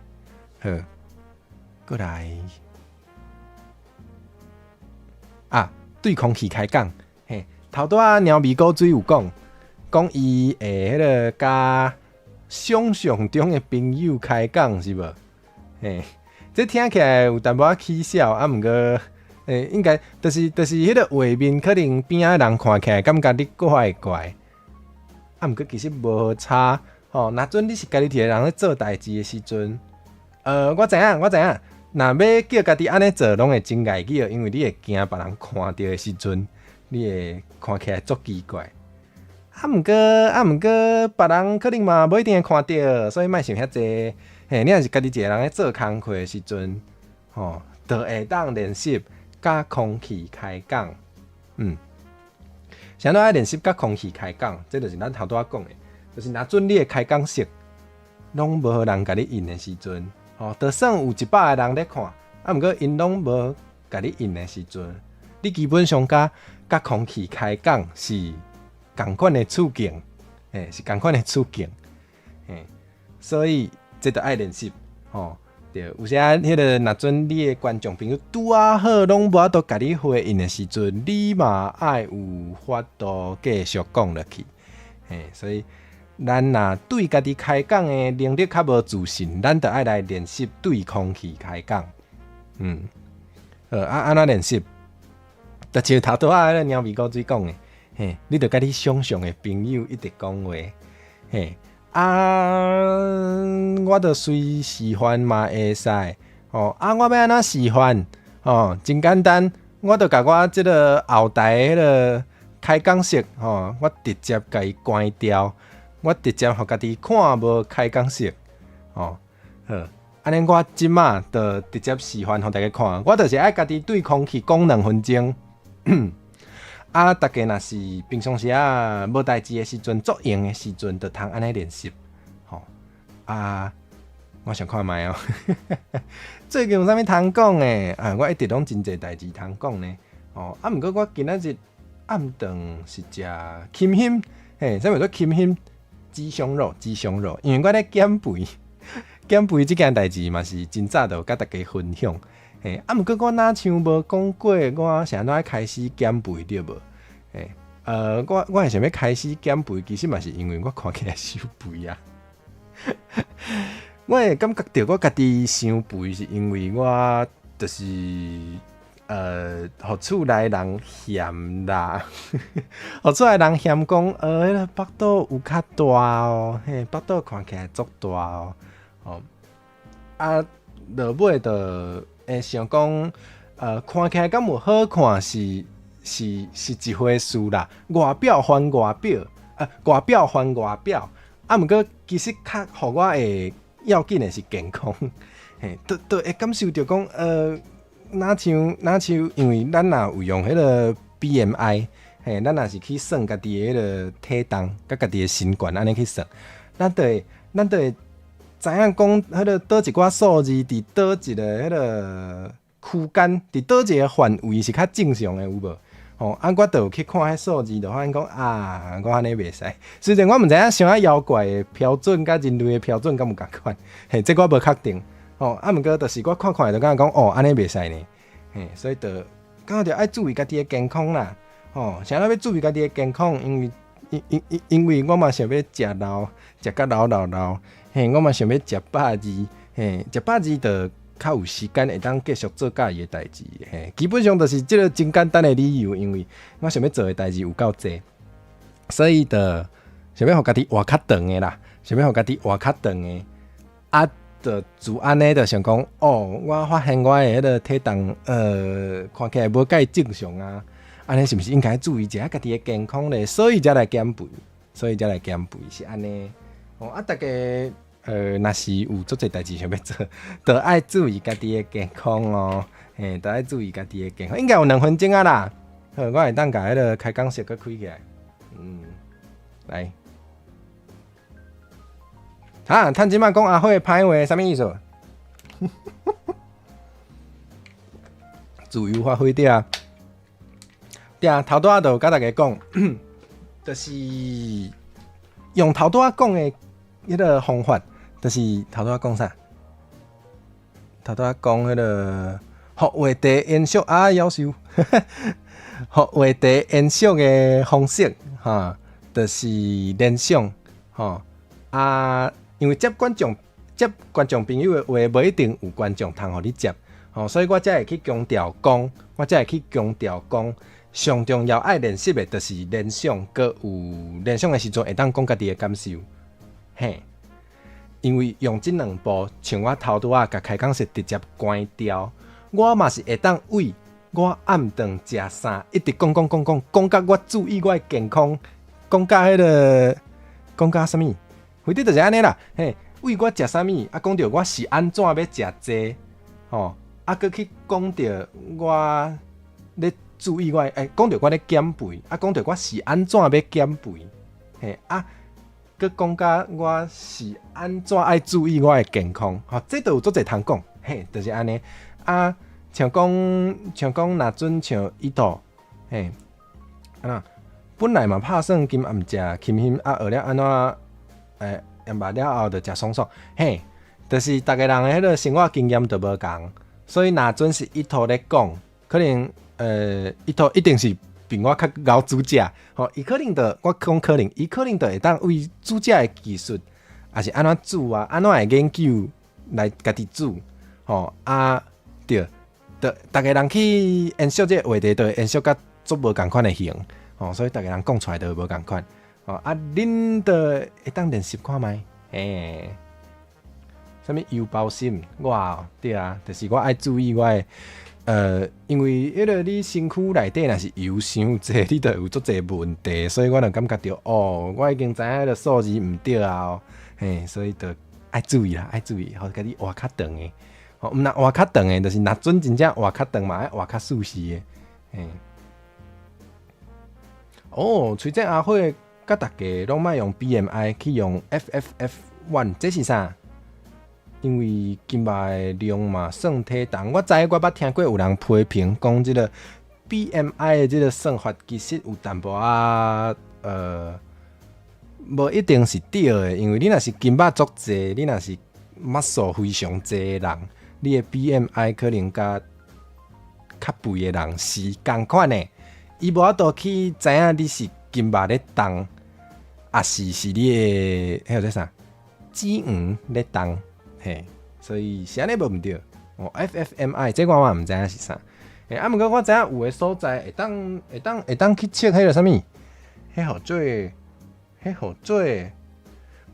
好，過來，啊，對空氣開講，嘿，頭拄仔貓咪古水有講，講伊會彼个佮想象中的朋友開講是無？嘿，這聽起來有淡薄仔起笑，啊，毋過，欸，應該就是彼个畫面，可能邊仔人看起來感覺你怪怪，啊，毋過其實無差，吼。若準你是家己一個人咧做代誌的時陣，我知影，我知影，若欲叫家己按呢做，攏會真礙意，因為你會驚別人看著的時陣，你會看起來足奇怪。啊，毋過，啊，毋過，別人可能嘛無一定會看著，所以莫想遐濟。嘿，你若是家己一個人咧做工課的時陣，吼，就會當練習佮空氣開講。啥物愛練習佮空氣開講？這就是咱頭拄仔講的，就是若準你的開講室攏無人共你應的時陣，吼，就算有100個人咧看，啊，毋過𪜶攏無共你應的時陣，你基本上佮空氣開講是仝款的處境，嘿，是仝款的處境，嘿，所以這就愛練習，吼。對，有時啊，彼个若準你的觀眾朋友拄仔好攏無法度共你回應的時陣，你嘛愛有法度繼續講落去。嘿，所以咱若對家己開講的能力較無自信，咱就愛來練習對空氣開講。好啊，按怎練習？就像頭拄仔彼個貓咪古水講的，嘿，你著佮你想像的朋友一直講話，嘿。啊，我著隨示範嘛會使，吼啊，我欲按怎示範？吼，真簡單，我著共我這个後台彼个開講室，吼，我直接共伊關掉，我直接予家己看無開講室，吼，好，按呢我這馬就直接示範予大家看，我就是愛家己對空氣講2分鐘。啊，大家若是平常時啊無代誌的時陣，足閒的時陣，就通按呢練習，吼啊，我想看覓哦。最近有啥物通講的？啊，我一直攏真濟代誌通講呢。吼，啊，毋過我今仔日暗頓是食衾胸，嘿，啥物叫做衾胸？雞胸肉，雞胸肉。因為我咧減肥，減肥這件代誌嘛是真早就有佮大家分享。嘿，啊，毋過我若像無講過，我是按怎開始減肥對無？嘿，我會想欲開始減肥，其實嘛是因為我看起來傷肥啊。我會感覺著我家己傷肥，是因為我就是予厝內人嫌啦，予厝內人嫌講，彼个腹肚有較大哦，嘿，腹肚看起來足大哦，吼，啊，落尾就會想講，看起來敢有好看是一回事啦，外表還外表，啊，外表還外表，啊，毋過其實較予我會要緊的是健康，嘿，都會感受著講，若像，因為咱若有用彼个 BMI，嘿，咱若是去算家己的彼个體重，佮家己的身懸按呢去算，咱就會知影講，彼个佗一寡數字佇佗一个彼个區間，佇佗一个範圍是較正常的，有無？吼，啊，我就有去看彼數字，就發現講啊，我按呢袂使。雖然我毋知影啥物妖怪的標準佮人類的標準敢有仝款，嘿，這我無確定。吼，啊，毋過就是我看看就感覺講，哦，按呢袂使呢。嘿，所以就感覺著愛注意家己的健康啦。吼，啥物欲注意家己的健康？因為因為我嘛想欲食老，食甲老老老。嘿，我嘛想欲食百二，嘿，食百二就較有時間會當繼續做佮意的代誌。嘿，基本上就是這个真簡單的理由，因為我想欲做的代誌有夠濟，所以就想欲予家己活較長的啦，想欲予家己活較長的。啊，就自按呢，就想講，哦，我發現我的彼个體重，看起來無蓋正常啊，按呢是毋是應該注意一下家己的健康咧？所以才來減肥，所以才來減肥是按呢。哦，啊，大家，若是有足濟代誌想欲做，就愛注意家己的健康哦。嘿，就愛注意家己的健康。應該有2分鐘啊啦。好，我會當共彼个開講室閣開起來。來。啊，趁這擺講阿火歹話，啥物意思？自由發揮對啊。對啊，頭拄仔就有佮大家講，就是用頭拄仔講的彼个方法，就是頭拄仔講啥？頭拄仔講彼个予話題延續啊，夭壽，予話題延續的方式，吼，就是聯想，吼啊，因為接觀眾朋友的話，無一定有觀眾通予你接，吼，所以我才會去強調講，我才會去強調講，上重要愛練習的，就是聯想，閣有聯想的時陣，會當講家己的感受，嘿，因為用這兩步，像我頭拄仔共開講室直接關掉，我嘛是會當為我暗頓食啥，一直講講講講，講甲我注意我的健康，講甲彼个，講甲啥物，反正就是按呢啦，嘿，為我食啥物，啊，講著我是按怎欲食這，吼，啊，閣去講著我咧注意我的，欸，講著我咧減肥，啊，講著我是按怎欲減肥，嘿，啊，閣講甲我是按怎愛注意我的健康，吼，這都有足濟通講，嘿，就是按呢，啊，像講，若準像伊度，嘿，啊，本來嘛拍算今暗食衾胸，啊，學了按怎，欸，鹽肉了後就食爽爽，嘿，就是逐个人的彼个生活經驗都無仝，所以若準是一套咧講，可能一套一定是比我較𠢕煮食，吼，伊可能就我講可能，伊可能就會當為煮食的技術，抑是按怎煮啊，按怎會研究來家己煮，吼啊對，就逐个人去延續這个話題，就會延續甲足無仝款的型，吼，所以逐个人講出來都會無仝款，吼啊，恁就會當練習看覓，嘿。啥物油包心？我哦，對啊，就是我愛注意我的，因為彼個你身軀內底若是油傷濟，你就會有足濟問題，所以我就感覺著，哦，我已經知影彼個數字毋對啊，哦，嘿，所以就愛注意啦，愛注意，予家己活較長的，吼，毋若活較長的，就是若準真正活較長嘛，愛活較舒適的，嘿。哦，崔正阿火佮逐家攏莫用 BMI 去用 FFF1，這是啥？因為筋肉的量嘛算體重，我知我捌聽過有人批評講，這個 BMI 的這個算法其實有淡薄仔，無一定是對的，因為你若是筋肉足濟，你若是 muscle 非常濟的人，你的 BMI 可能佮較肥的人是仝款的，伊無法度去知影你是筋肉咧重，抑是是你的彼個啥脂肪咧重。嘿，所以是按呢無毋對。哦，FFMI 這我嘛毋知影是啥。欸，啊，毋過我知影有的所在會當去測彼個啥物，彼號做，有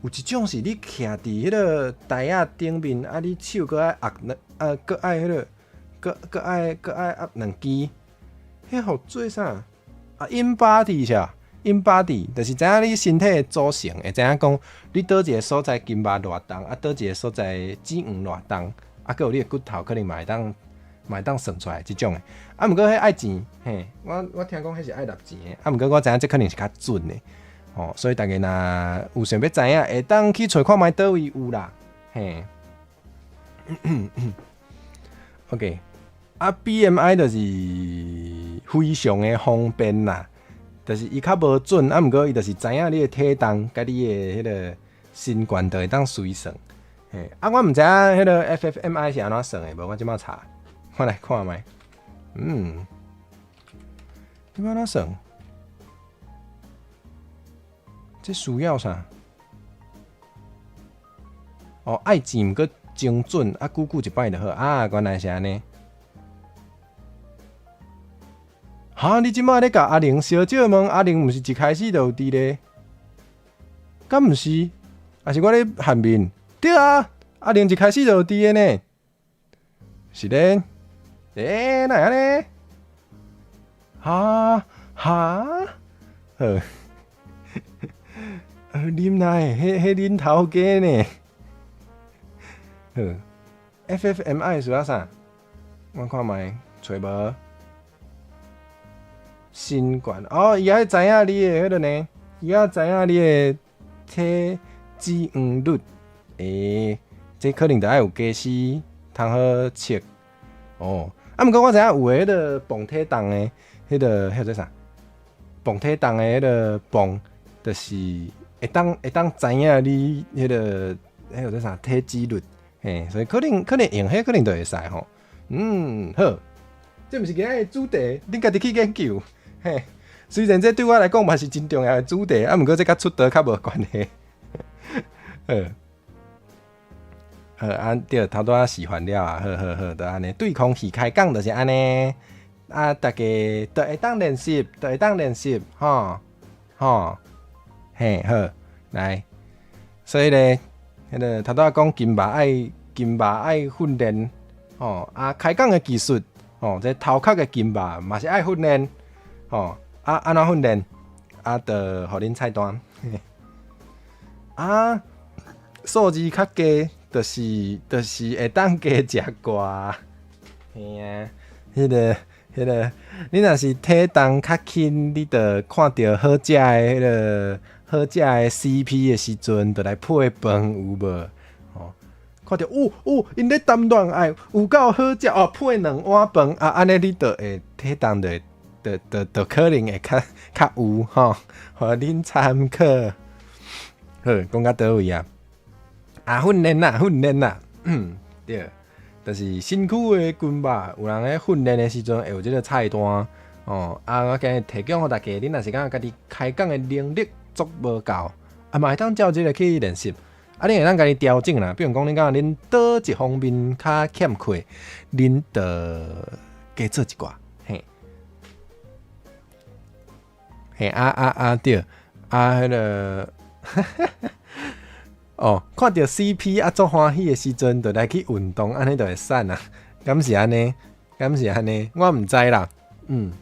一種是你徛佇彼個台仔頂面，啊，你手閣愛壓兩，啊，閣愛彼個，閣愛壓兩支，彼號做啥？啊，InBody 是 InBody 就是知影你身體的組成，會知影講你佗一个所在筋肉偌重，啊，佗一个所在脂肪偌重，啊，閣有你的骨頭可能嘛會當算出來這種的。啊，毋過彼愛錢，嘿，我聽講彼是愛納錢的。啊，毋過我知影這可能是較準的，吼，所以大家若有想欲知影，會當去揣看覓佗位有啦，嘿。OK，啊，BMI 就是非常的方便啦。就是伊較無準，啊，毋過伊就是知影你的體重，佮你的彼個身懸就會當隨算。嘿，啊，我毋知影彼個 FFMI 是按怎算的，無我這擺查，我來看覓。你按怎算？這需要啥？哦，愛錢毋過精準，啊，久久一擺就好。啊，原來是按呢。哈！你這擺咧共阿玲小借問，阿玲毋是一開始就有佇咧？敢毋是？抑是我咧陷面？對啊，阿玲一開始就有佇的呢。是咧？欸，哪會按呢？哈哈？好，恁哪會？彼恁頭家呢？好，FFMI 是啊啥？我看覓，揣無？身懸哦，伊愛知影你的彼個呢？伊愛知影你的體脂肪率，欸，這可能著愛有家私通好測哦。啊，毋過我知影有的彼個磅體重的，彼個彼個啥？磅體重的彼個磅，就是會當知影你彼個彼個啥體脂率，嘿，所以可能用彼可能就會使吼。好，這毋是今仔的主題，恁家己去研究。嘿，雖然這對我來講嘛是真重要的主題，啊，毋過這佮出道較無關係。好，好啊，對，頭拄仔示範了啊，好好好，就按呢，對空戲開講就是按呢，啊，大家都會當練習，都會當練習，吼吼，嘿，好，來，所以咧，彼個頭拄仔講筋肉愛訓練，吼，啊，開講的技術，吼，這頭殼的筋肉嘛是愛訓練。吼，啊，按怎訓練？啊，就予恁菜單。啊，數字較低，就是會當加食寡。嘿啊，彼個，你若是體重較輕，你就看著好食的彼個好食的 CP 的時陣，就來配飯有無？吼，看著哦哦，𪜶咧談戀愛有夠好食哦，配兩碗飯啊，按呢你就會體重就會。就可能會較有吼，予恁參考。好，講到佗位啊？啊，訓練啦，訓練啦。對，就是身軀的軍吧，有人咧訓練的時陣會有這個菜單哦。啊，我今日提供予大家，恁若是感覺家己開講的能力足無夠，啊嘛會當照這個去練習。啊，恁會當家己調整啦。比如講，恁感覺恁佗一方面較欠缺，恁就加做一寡，嘿，嘿，啊啊啊對，啊彼個，哦，看著 CP 啊足歡喜的時陣，就來去運動，按呢就會瘦啊？敢是按呢？敢是按呢？我毋知啦，嗯，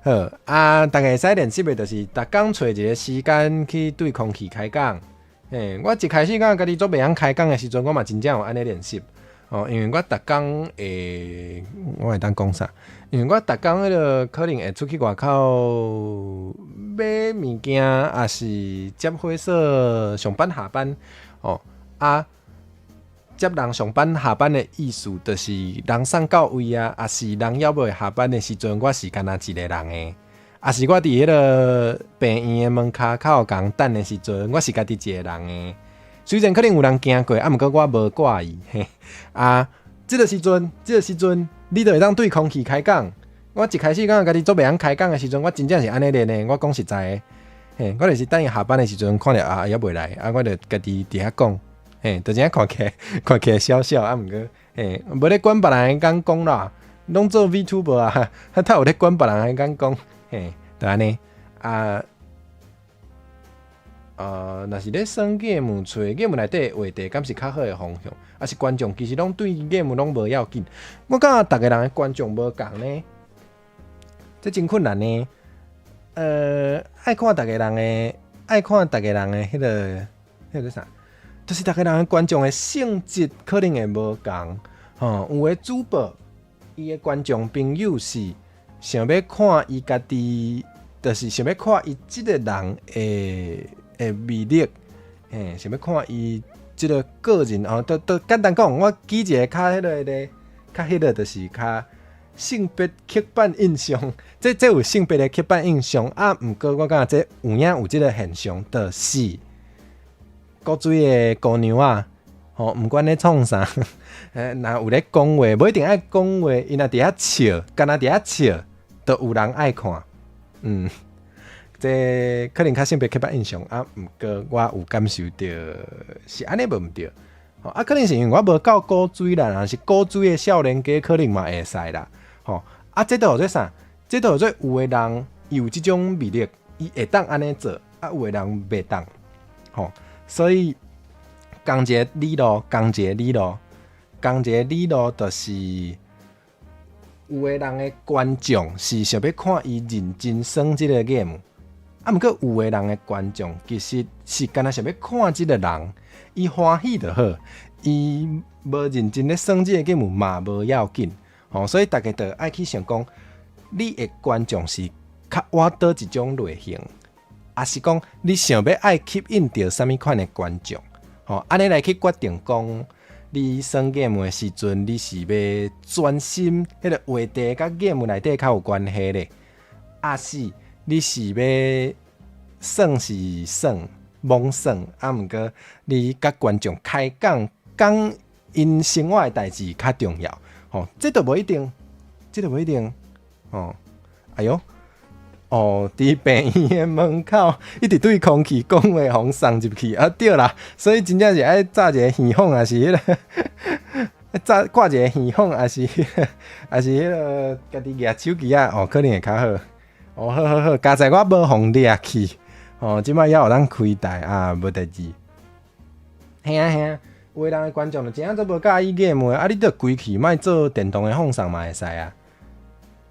好啊，逐家會使練習的，就是逐工揣一個時間去對空氣開講。嘿，我一開始感覺家己足袂曉開講的時陣，我嘛真正有按呢練習。哦，因為我逐工會，我會當講啥？因為我逐工彼個可能會出去外口買物件，抑是接火所上班下班。哦，啊，接人上班下班的意思，就是人送到位啊，抑是人猶未下班的時陣，我是干焦一個人的。抑是我佇彼個病院的門跤口共等的時陣，我是家己一個人的。雖然可能有人經過，啊，毋過我無掛意。嘿，啊，這個時陣，你就會當對空氣開講。我一開始感覺家己足袂曉開講的時陣，我真正是按呢練的。我講實在的，嘿，我就是等伊下班的時陣，看著啊，猶未來，啊，我就家己佇遐講，嘿，就這樣看起來痟痟，啊，毋過，嘿，無咧管別人的眼光啦，攏做 VTuber 啊，較有咧管別人的眼光，嘿，就按呢，啊。若是咧耍 game，揣 game 內底話題，敢是較好的方向？抑是觀眾其實攏對 game 攏無要緊？我感覺逐个人的觀眾無仝呢，這真困難呢。愛看逐个人的彼個啥，就是逐个人的觀眾的性質可能會無仝。吼，有的主播伊的觀眾朋友是想欲看伊家己，就是想欲看伊這個人的魅力，嘿，想欲看伊這個個人哦，都簡單講，我舉一個較彼個咧，較彼個就是較性別刻板印象，這有性別的刻板印象啊。毋過我感覺這有影有這個現象，就是古錐的姑娘仔，吼，毋管咧創啥，若有咧講話，無一定愛講話，伊若佇遐笑，干焦佇遐笑，都有人愛看，嗯。這可能較性別刻板印象啊，毋過我有感受著是按呢無毋對，啊，可能是因為我無夠古錐啦，若是古錐的少年家可能嘛會使啦，吼，啊，這就叫做啥？這就叫做有的人伊有這種魅力，伊會當按呢做，啊，有的人袂當，吼，所以仝一个理路，仝一個理路，仝一个理路，就是有的人的觀眾是想欲看伊認真耍這個 game。啊，毋過有的人的觀眾其實是干焦想欲看這個人，伊歡喜就好，伊無認真咧耍這個 game 嘛無要緊，吼，所以逐家就愛去想講，你的觀眾是較倚佗一種類型，抑是講你想欲愛吸引著啥物款的觀眾，吼，按呢來去決定講，你耍 game 的時陣，你是欲專心彼個話題佮 game 內底較有關係咧，抑是你是欲耍是耍，罔耍，啊，毋過你佮觀眾開講講𪜶生活的代誌較重要，吼，這都無一定，這都無一定，吼，哎喲，哦，佇病院的門口一直對空氣講話，予送入去，啊對啦，所以真正是愛紮一個耳孔，抑是彼個紮掛一個耳孔，抑是彼個家己舉手機仔，哦，可能會較好。哦，好好好，佳哉我無予掠去，哦，這擺猶有通開台啊，無代誌。嘿啊嘿啊，有的人的觀眾就真正足無佮意 game 的，啊，你著規氣莫做電動的放送嘛會使啊。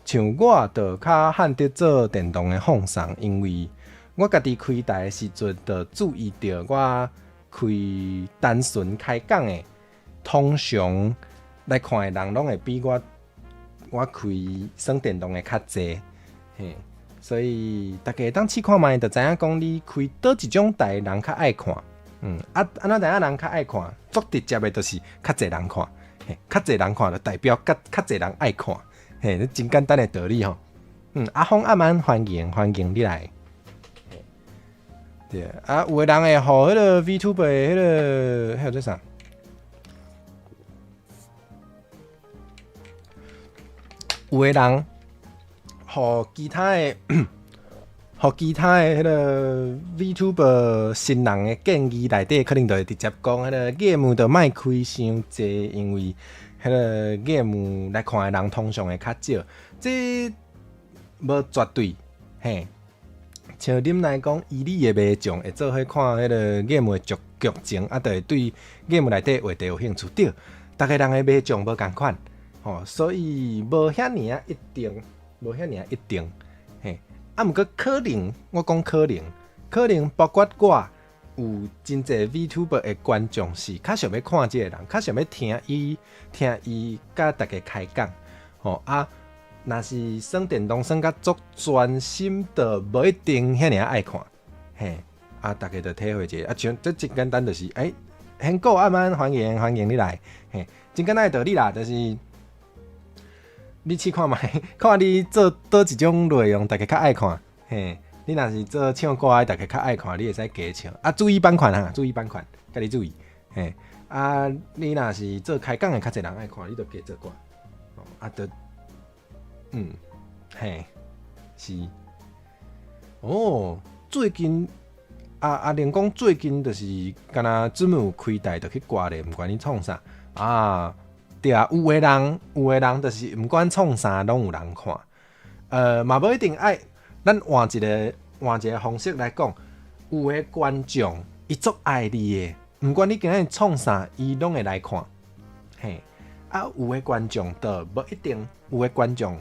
像我就較罕得做電動的放送，因為我家己開台的時陣，就注意著我開單純開講的，通常來看的人攏會比我開耍電動的較濟，嘿。所以逐家會當試看覓，就知影講你開佗一種台人較愛看，嗯，啊，按怎知影人較愛看？足直接的，就是較濟人看，嘿，較濟人看就代表較濟人愛看，嘿，這真簡單的道理吼。嗯，阿峰阿曼歡迎歡迎你來。對啊，有的人會予彼個 VTuber 彼個彼個做啥？有的人，予其他的彼个 VTuber 新人的建議內底，可能就會直接講彼個 game 就莫開傷濟，因為彼個 game 來看的人通常會較少，這無絕對，嘿。像恁來講，以你的迷眾會做伙看彼個 game 的劇情，啊，就會對 game 內底話題有興趣。對，逐个人的迷眾無仝款，吼，所以無遐爾仔一定，無遐爾仔一定，嘿。啊，毋過可能，我講可能，可能包括我有真濟 VTuber 的觀眾是較想欲看這个人，較想欲聽伊佮大家開講，吼啊，若是耍電動耍甲足專心的，無一定遐爾愛看，嘿，啊，大家就體會者，啊，像這真簡單，就是，欸，很過阿曼歡迎歡迎你來，嘿，真簡單的道理啦，就是你試看覓，看你做佗一種內容，大家較愛看，嘿，你若是做唱歌的，大家較愛看，你會使加唱，啊，注意版權哈，注意版權，家己注意，嘿，啊，你若是做開講的，較濟人愛看，你就加做歌，啊，就，嘿，是，哦，最近阿阿玲講最近就是敢若專門有開台就去歌咧，毋管你創啥啊。對啊，有的人就是毋管創啥攏有人看，嘛無一定愛。咱換一個方式來講，有的觀眾伊足愛你的，毋管你今日創啥，伊攏會來看。嘿，啊，有的觀眾就無一定，有的觀眾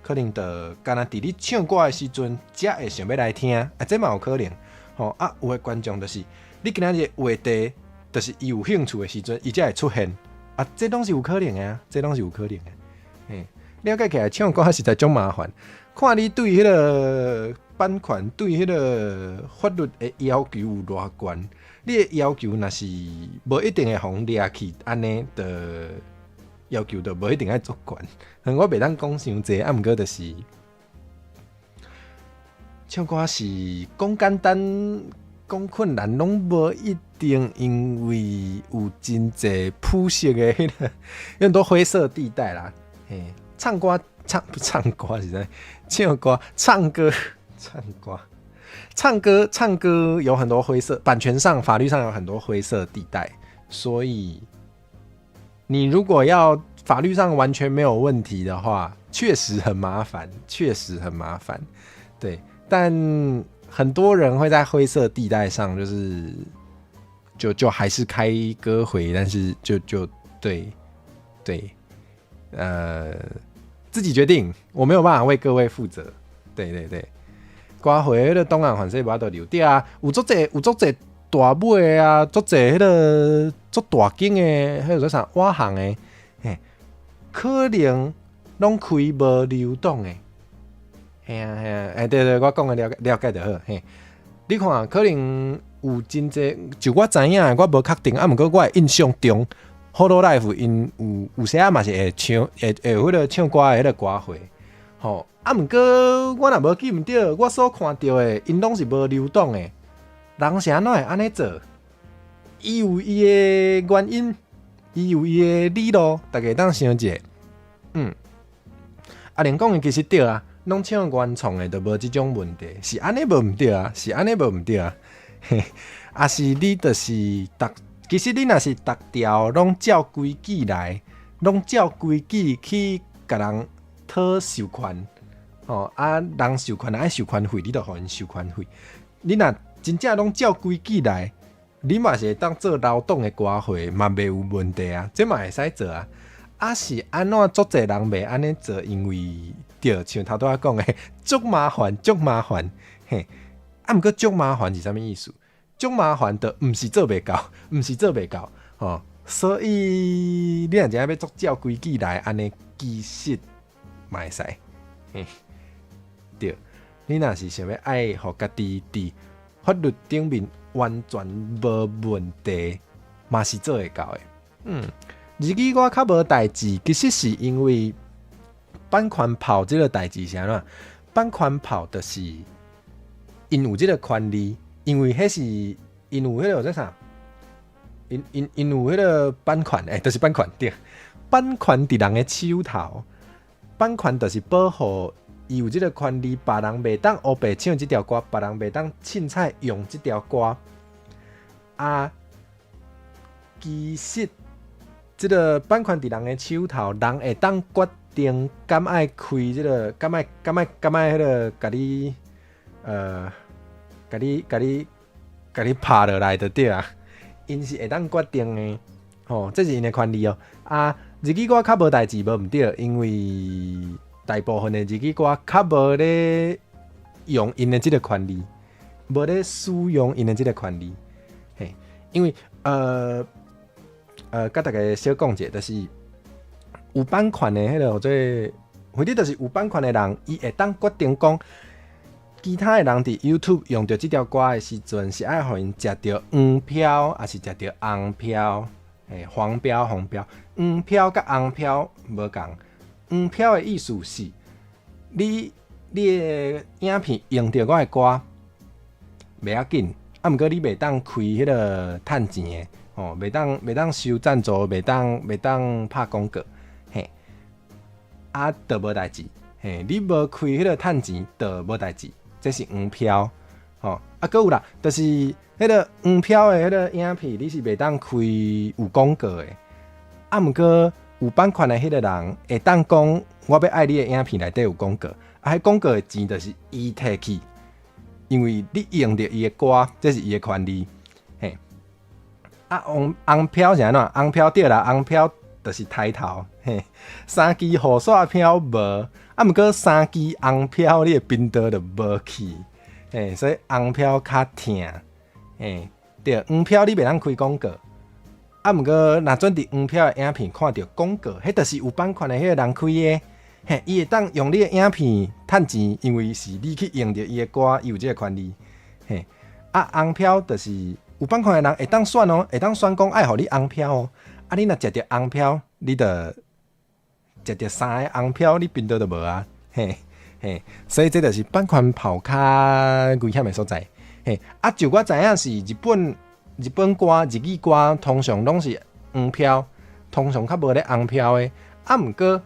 可能就敢若佇你唱歌的時陣，才會想欲來聽，啊，這嘛有可能。吼，啊，有的觀眾就是你今仔日話題，就是伊有興趣的時陣，伊才會出現。啊，這攏是有可能的啊，這攏是有可能的。嘿，了解起來唱歌實在足麻煩，看你對彼個版權、對彼個法律的要求有偌懸。你的要求若是無一定會予人掠去，按呢就要求就無一定愛足懸。我袂當講傷濟，啊，毋過就是唱歌是講簡單、講困難，攏無一定，因為有真濟鋪設的彼個，有很多灰色地帶啦。嘿，唱歌唱唱歌是啥？唱歌唱歌唱歌唱歌唱歌有很多灰色，版權上、法律上有很多灰色地帶，所以你如果要法律上完全沒有問題的話，確實很麻煩，確實很麻煩。對，但很多人會在灰色地帶上，就是就還是開歌會，但是就對對，自己決定，我沒有辦法為各位負責。對對對，歌會彼個檔案反正無法度留。對啊，有足濟大尾啊，足濟彼個足大間的，彼個做啥瓦行的，嘿，可能攏開無留檔的。嘿啊嘿啊，欸對對，我講的了解了解就好。嘿，你看，可能有真濟，就我知影，我無確定，啊，毋過我的印象中，Hololive 𪜶有時仔嘛是會唱，會有彼個唱歌的彼個歌會，吼。啊，毋過我若無記毋著，我所看著的，𪜶攏是無留檔的。人是按怎會按呢做？伊有伊的原因，伊有伊的理路，大家會當想者。阿玲講的其實對啊，攏唱原創的就無這種問題，是按呢無毋對啊，是按呢無毋對啊。嘿，啊是你就是逐，其實你若是逐條攏照規矩來，攏照規矩去共人討授權，吼啊，人授權愛授權費，你就予𪜶授權費。你若真正攏照規矩來，你嘛是會當做留檔的歌會，嘛袂有問題啊，這嘛會使做啊。啊是按怎足濟人袂按呢做？因為對，像頭拄仔講的，足麻煩，足麻煩，嘿。啊，毋過足麻煩是啥物意思？足麻煩就毋是做袂到，毋是做袂到，吼。所以你若真正欲足照規矩來，按呢其實嘛會使，嘿。對，你若是想欲愛予家己佇法律頂面完全無問題，嘛是做會到的。日語我較無代誌，其實是因為版權炮這個代誌是按怎？版權炮就是𪜶有這個權利，因為彼是𪜶有彼個叫啥？𪜶有彼個版權，欸，就是版權對，版權佇人的手頭，版權就是保護伊有這个權利，別人袂當烏白唱這條歌，別人袂當凊彩用這條歌。啊，其實這个版權佇人的手頭，人會當決定敢愛開這个，敢愛敢愛敢愛彼个，共你共你共你共你拍落來就對啊。𪜶是會當決定的，吼，這是𪜶的權利哦。啊，日語歌較無代誌，無毋對，因為大部分的日語歌較無咧用𪜶的這个權利，無咧使用𪜶的這个權利。嘿，因為共大家小講者，就是有版權的彼个，或者或者就是有版權的人，伊會當決定講，其他的人佇 YouTube 用著這條歌的時陣，是愛予𪜶食著黃標，抑是食著紅標？嘿，黃標、紅標，黃標佮紅標無仝。黃標的意思是，你的影片用著我的歌，袂要緊，啊，毋過你袂當開彼个趁錢的，吼，袂當收贊助，袂當拍廣告，嘿，啊，就無代誌，嘿，你無開彼个趁錢，就無代誌，這是黃標，吼，啊，閣有啦，就是彼个黃標的彼个影片，你是袂當開有廣告的，啊，毋過有版權的彼个人會當講，我欲愛你的影片內底有廣告，啊，彼廣告的錢就是伊提去，因為你用著伊的歌，這是伊的權利，嘿。啊，紅標是按怎？紅標對啦，紅標就是刣頭，嘿。三支雨傘飄無，啊，毋過三支紅標，你的頻道就無去，嘿，所以紅標較疼，嘿，對，黃標你袂當開廣告，啊，毋過若準佇黃標的影片看著廣告，彼就是有版權的彼个人開的，嘿，伊會當用你的影片趁錢，因為是你去用著伊的歌，伊有這个權利，嘿。啊，紅標就是有版權的人會當選哦，會當選講愛予你紅標哦。啊，你若食著紅標，你就食著三个紅標，你頻道就無啊，嘿嘿。所以這就是版權炮較危險的所在，嘿。啊，就我知影是日本歌、日語歌通常攏是黃標，通常較無咧紅標的。啊，毋過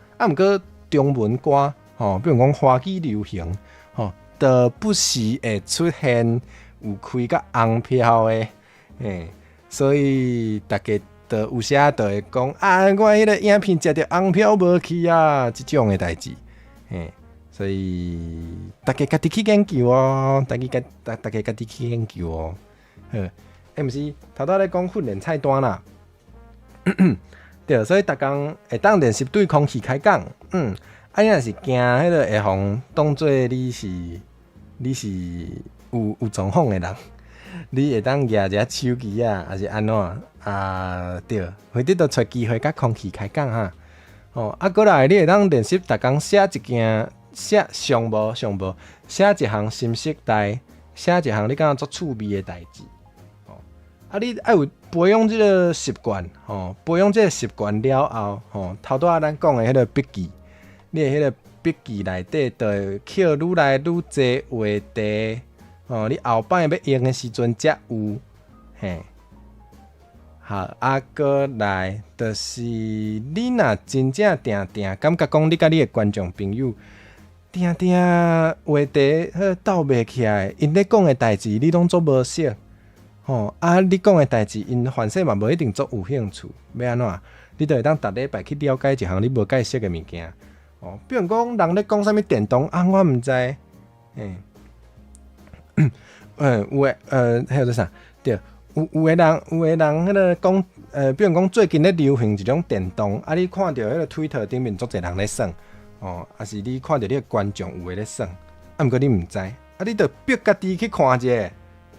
中文歌，吼，比如講華語流行，吼，就不時會出現有開佮紅標的，嘿，所以大家就有時就會講啊，我彼个影片食著紅標無去啊，這種的代誌，嘿，所以大家家己去研究哦，大家家己去研究哦，好，欸，毋是頭拄咧講訓練菜單啦，對，所以逐工會當練習對空氣開講，啊，你若是驚彼个會予當做你是有狀況的人，你會當舉一下手機啊，抑是按怎啊？對，或者就揣機會佮空氣開講哈。吼，啊，過來你會當練習逐工寫一件，寫上無上無，寫一項心識代，寫一項你感覺足趣味的代誌。吼，啊，你愛有培養這个習慣，吼，培養這个習慣了後，吼，頭拄仔咱講的彼个筆記，你的彼个筆記內底就會抾愈來愈濟話題。哦，你後擺欲用的時陣才有，嘿。好，啊，過來就是你若真正定定感覺講，你佮你的觀眾朋友定定話題彼鬥袂起來，𪜶咧講的代誌你攏足無熟，吼，啊，你講的代誌𪜶反正嘛無一定足有興趣，欲按怎？你就會當逐禮拜去了解一項你無介熟的物件，哦，比如講人咧講啥物電動啊，我毋知，嘿。有的，彼個做啥？對，有的人彼个講，比如講最近咧流行一種電動，啊，你看著彼個推特頂面足濟人咧耍，哦，抑是你看著你的觀眾有的咧耍，啊，毋過你毋知，啊，你著逼家己去看者，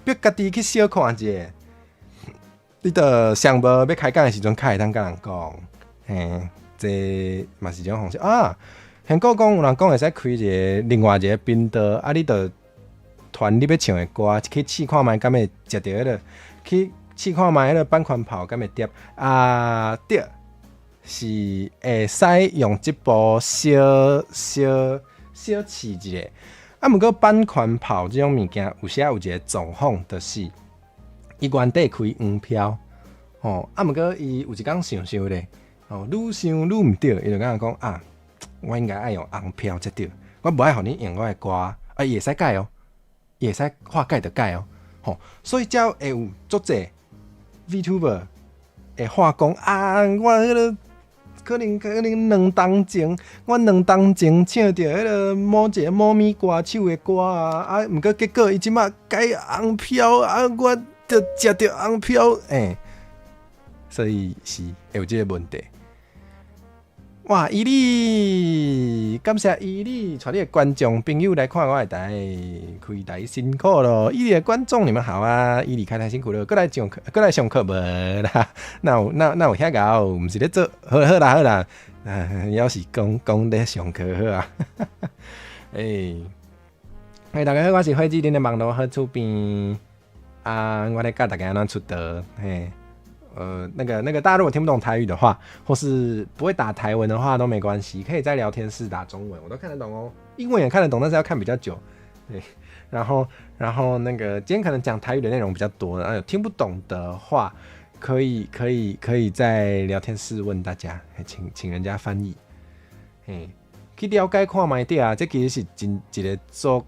逼家己去小看者，你著上無欲開講的時陣，較會當佮人講，嘿，這嘛是一種方式啊。現閣講有人講會使開一个另外一个頻道，啊，你著傳你欲唱的歌，去試看覓敢會食著彼个，去試看覓彼个版權炮敢會著啊？對，是會使用這步小小小試一下。啊，毋過版權炮這種物件，有時有一个狀況，就是伊原底開黃標，吼，啊，毋過伊有一工想想咧，吼，愈想愈毋對，伊就感覺講啊，我應該愛用紅飄才對，我無愛予你用我的歌，啊，伊會使改哦，伊會使話改就改哦，吼，所以才會有足濟 VTuber 會話講啊，我彼個可能2冬前，我2冬前唱著彼個某一個某咪歌手的歌啊，啊，毋過結果伊這馬改紅飄啊，我就食著紅飄，欸，所以是會有這個問題。哇！伊利，感謝伊利，帶你的觀眾朋友來看我的台，開台辛苦咯！伊利的觀眾你們好啊！伊利開台辛苦了，閣來上課，閣來上課無啦？哪有哪有遐𠢕？毋是咧做，好好啦好啦，啊，要是講講咧上課好啊！欸，欸，大家好，我是火志恁的網路好厝邊啊，我咧教大家按怎出道，嘿。那個，大家如果聽不懂台語的話，或是不會打台文的話都沒關係，可以在聊天室打中文，我都看得懂哦。英文也看得懂，但是要看比較久。對，然後那個今天可能講台語的內容比較多，然後有聽不懂的話，可以在聊天室問大家，請人家翻譯。嘿，去了解看覓對啊，這其實是真一個足，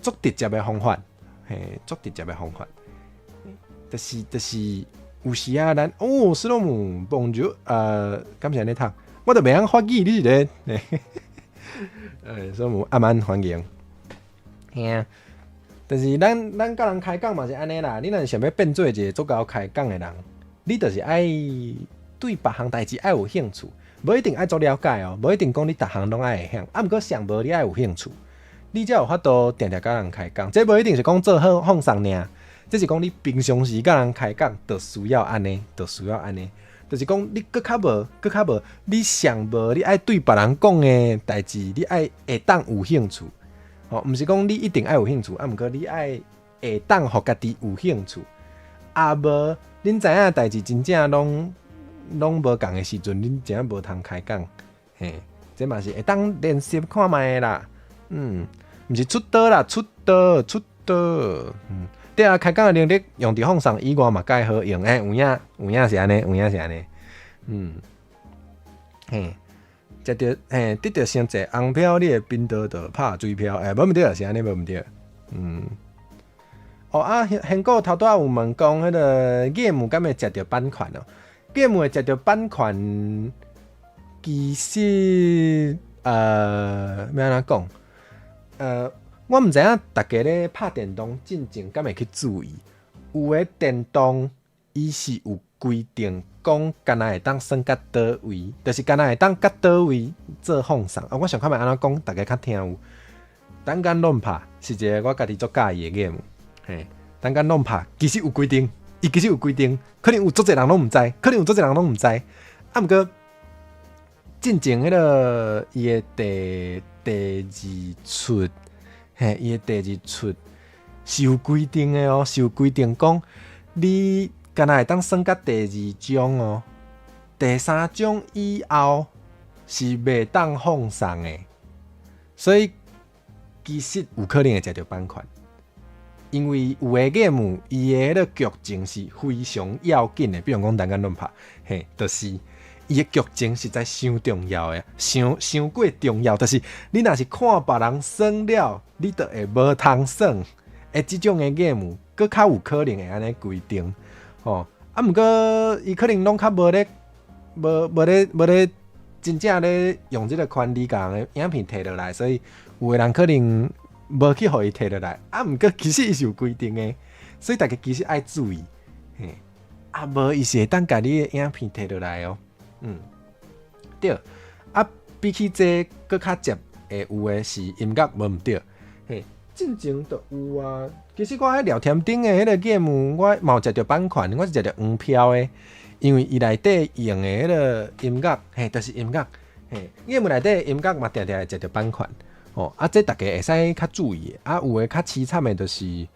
足直接的方法，嘿，足直接的方法。就是有時啊，咱哦，斯洛姆 Bonjour，感謝你讀，我都袂曉法語，你是咧？斯洛姆阿曼歡迎，嘿啊，就是咱佮人開講嘛是按呢啦，你若是想欲變做一個足𠢕開講的人，你就是愛對別項代誌愛有興趣，無一定愛足了解哦，無一定講你逐項攏愛會曉，啊，毋過上無你愛有興趣，你才有法度定定佮人開講，這無一定是講做好放送爾。這是講你平常時佮人開講，就需要按呢，就需要按呢，就是講你閣較無，閣較無，你上無你愛對別人講的代誌，你愛會當有興趣，吼，毋是講你一定愛有興趣，啊，毋過你愛會當予家己有興趣，啊無，恁知影代誌真正攏無仝的時陣，恁真正無通開講，嘿，這嘛是會當練習看覓的啦，毋是出刀啦，出刀出刀，對啊，開講的能力用佇放送以外嘛，較好用，欸，有影有影是按呢，有影是按呢，嘿，食著嘿，得著傷濟紅飄，你的頻道就拍水漂，欸，無毋對，是按呢無毋對，哦啊，現過頭拄仔有問講彼個 game 敢會食著版權哦？game 會食著版權，其實欲按怎講？我毋知影大家咧拍電動進前敢會去注意，有的電動伊是有規定講，敢若會當耍甲佗位，就是敢若會當佮佗位做放送。啊，我想看覓按怎講，大家較聽有。單杆亂拍是一個我家己足佮意的 game，嘿，單杆亂拍其實有規定，伊其實有規定，可能有足濟人攏毋知，可能有足濟人攏毋知。啊，毋過進前彼個伊的第二出。嘿，伊的第二出是有規定的哦，是有規定講，你敢若會當耍甲第二章哦，第三章以後是袂當放送的，所以其實有可能會食著版權，因為有的 game 伊的彼個劇情是非常要緊的，比如講單杆亂拍，嘿，就是伊的劇情實在傷重要的，傷傷過重要，就是你若是看別人耍了，你就會無通耍。欸，這種的 game，閣較有可能會按呢規定，吼。啊，毋過伊可能攏較無咧，無咧，真正咧用這個權利共人的影片摕落來，所以有的人可能無去予伊摕落來。啊，毋過其實伊是有規定的，所以大家其實愛注意，嘿。啊，無伊是會當共你的影片摕落來哦。對，啊，比起這閣較捷會有的是音樂無毋對，嘿，進前就有啊。其實我喺聊天頂的彼個 game，我嘛有食著版權，我是食著黃飄的，因為伊內底用的彼個音樂，嘿，就是音樂，嘿，game 內底音樂嘛，定定會食著版權，吼，啊，這大家會使較注意的。啊，有的較悽慘的，就是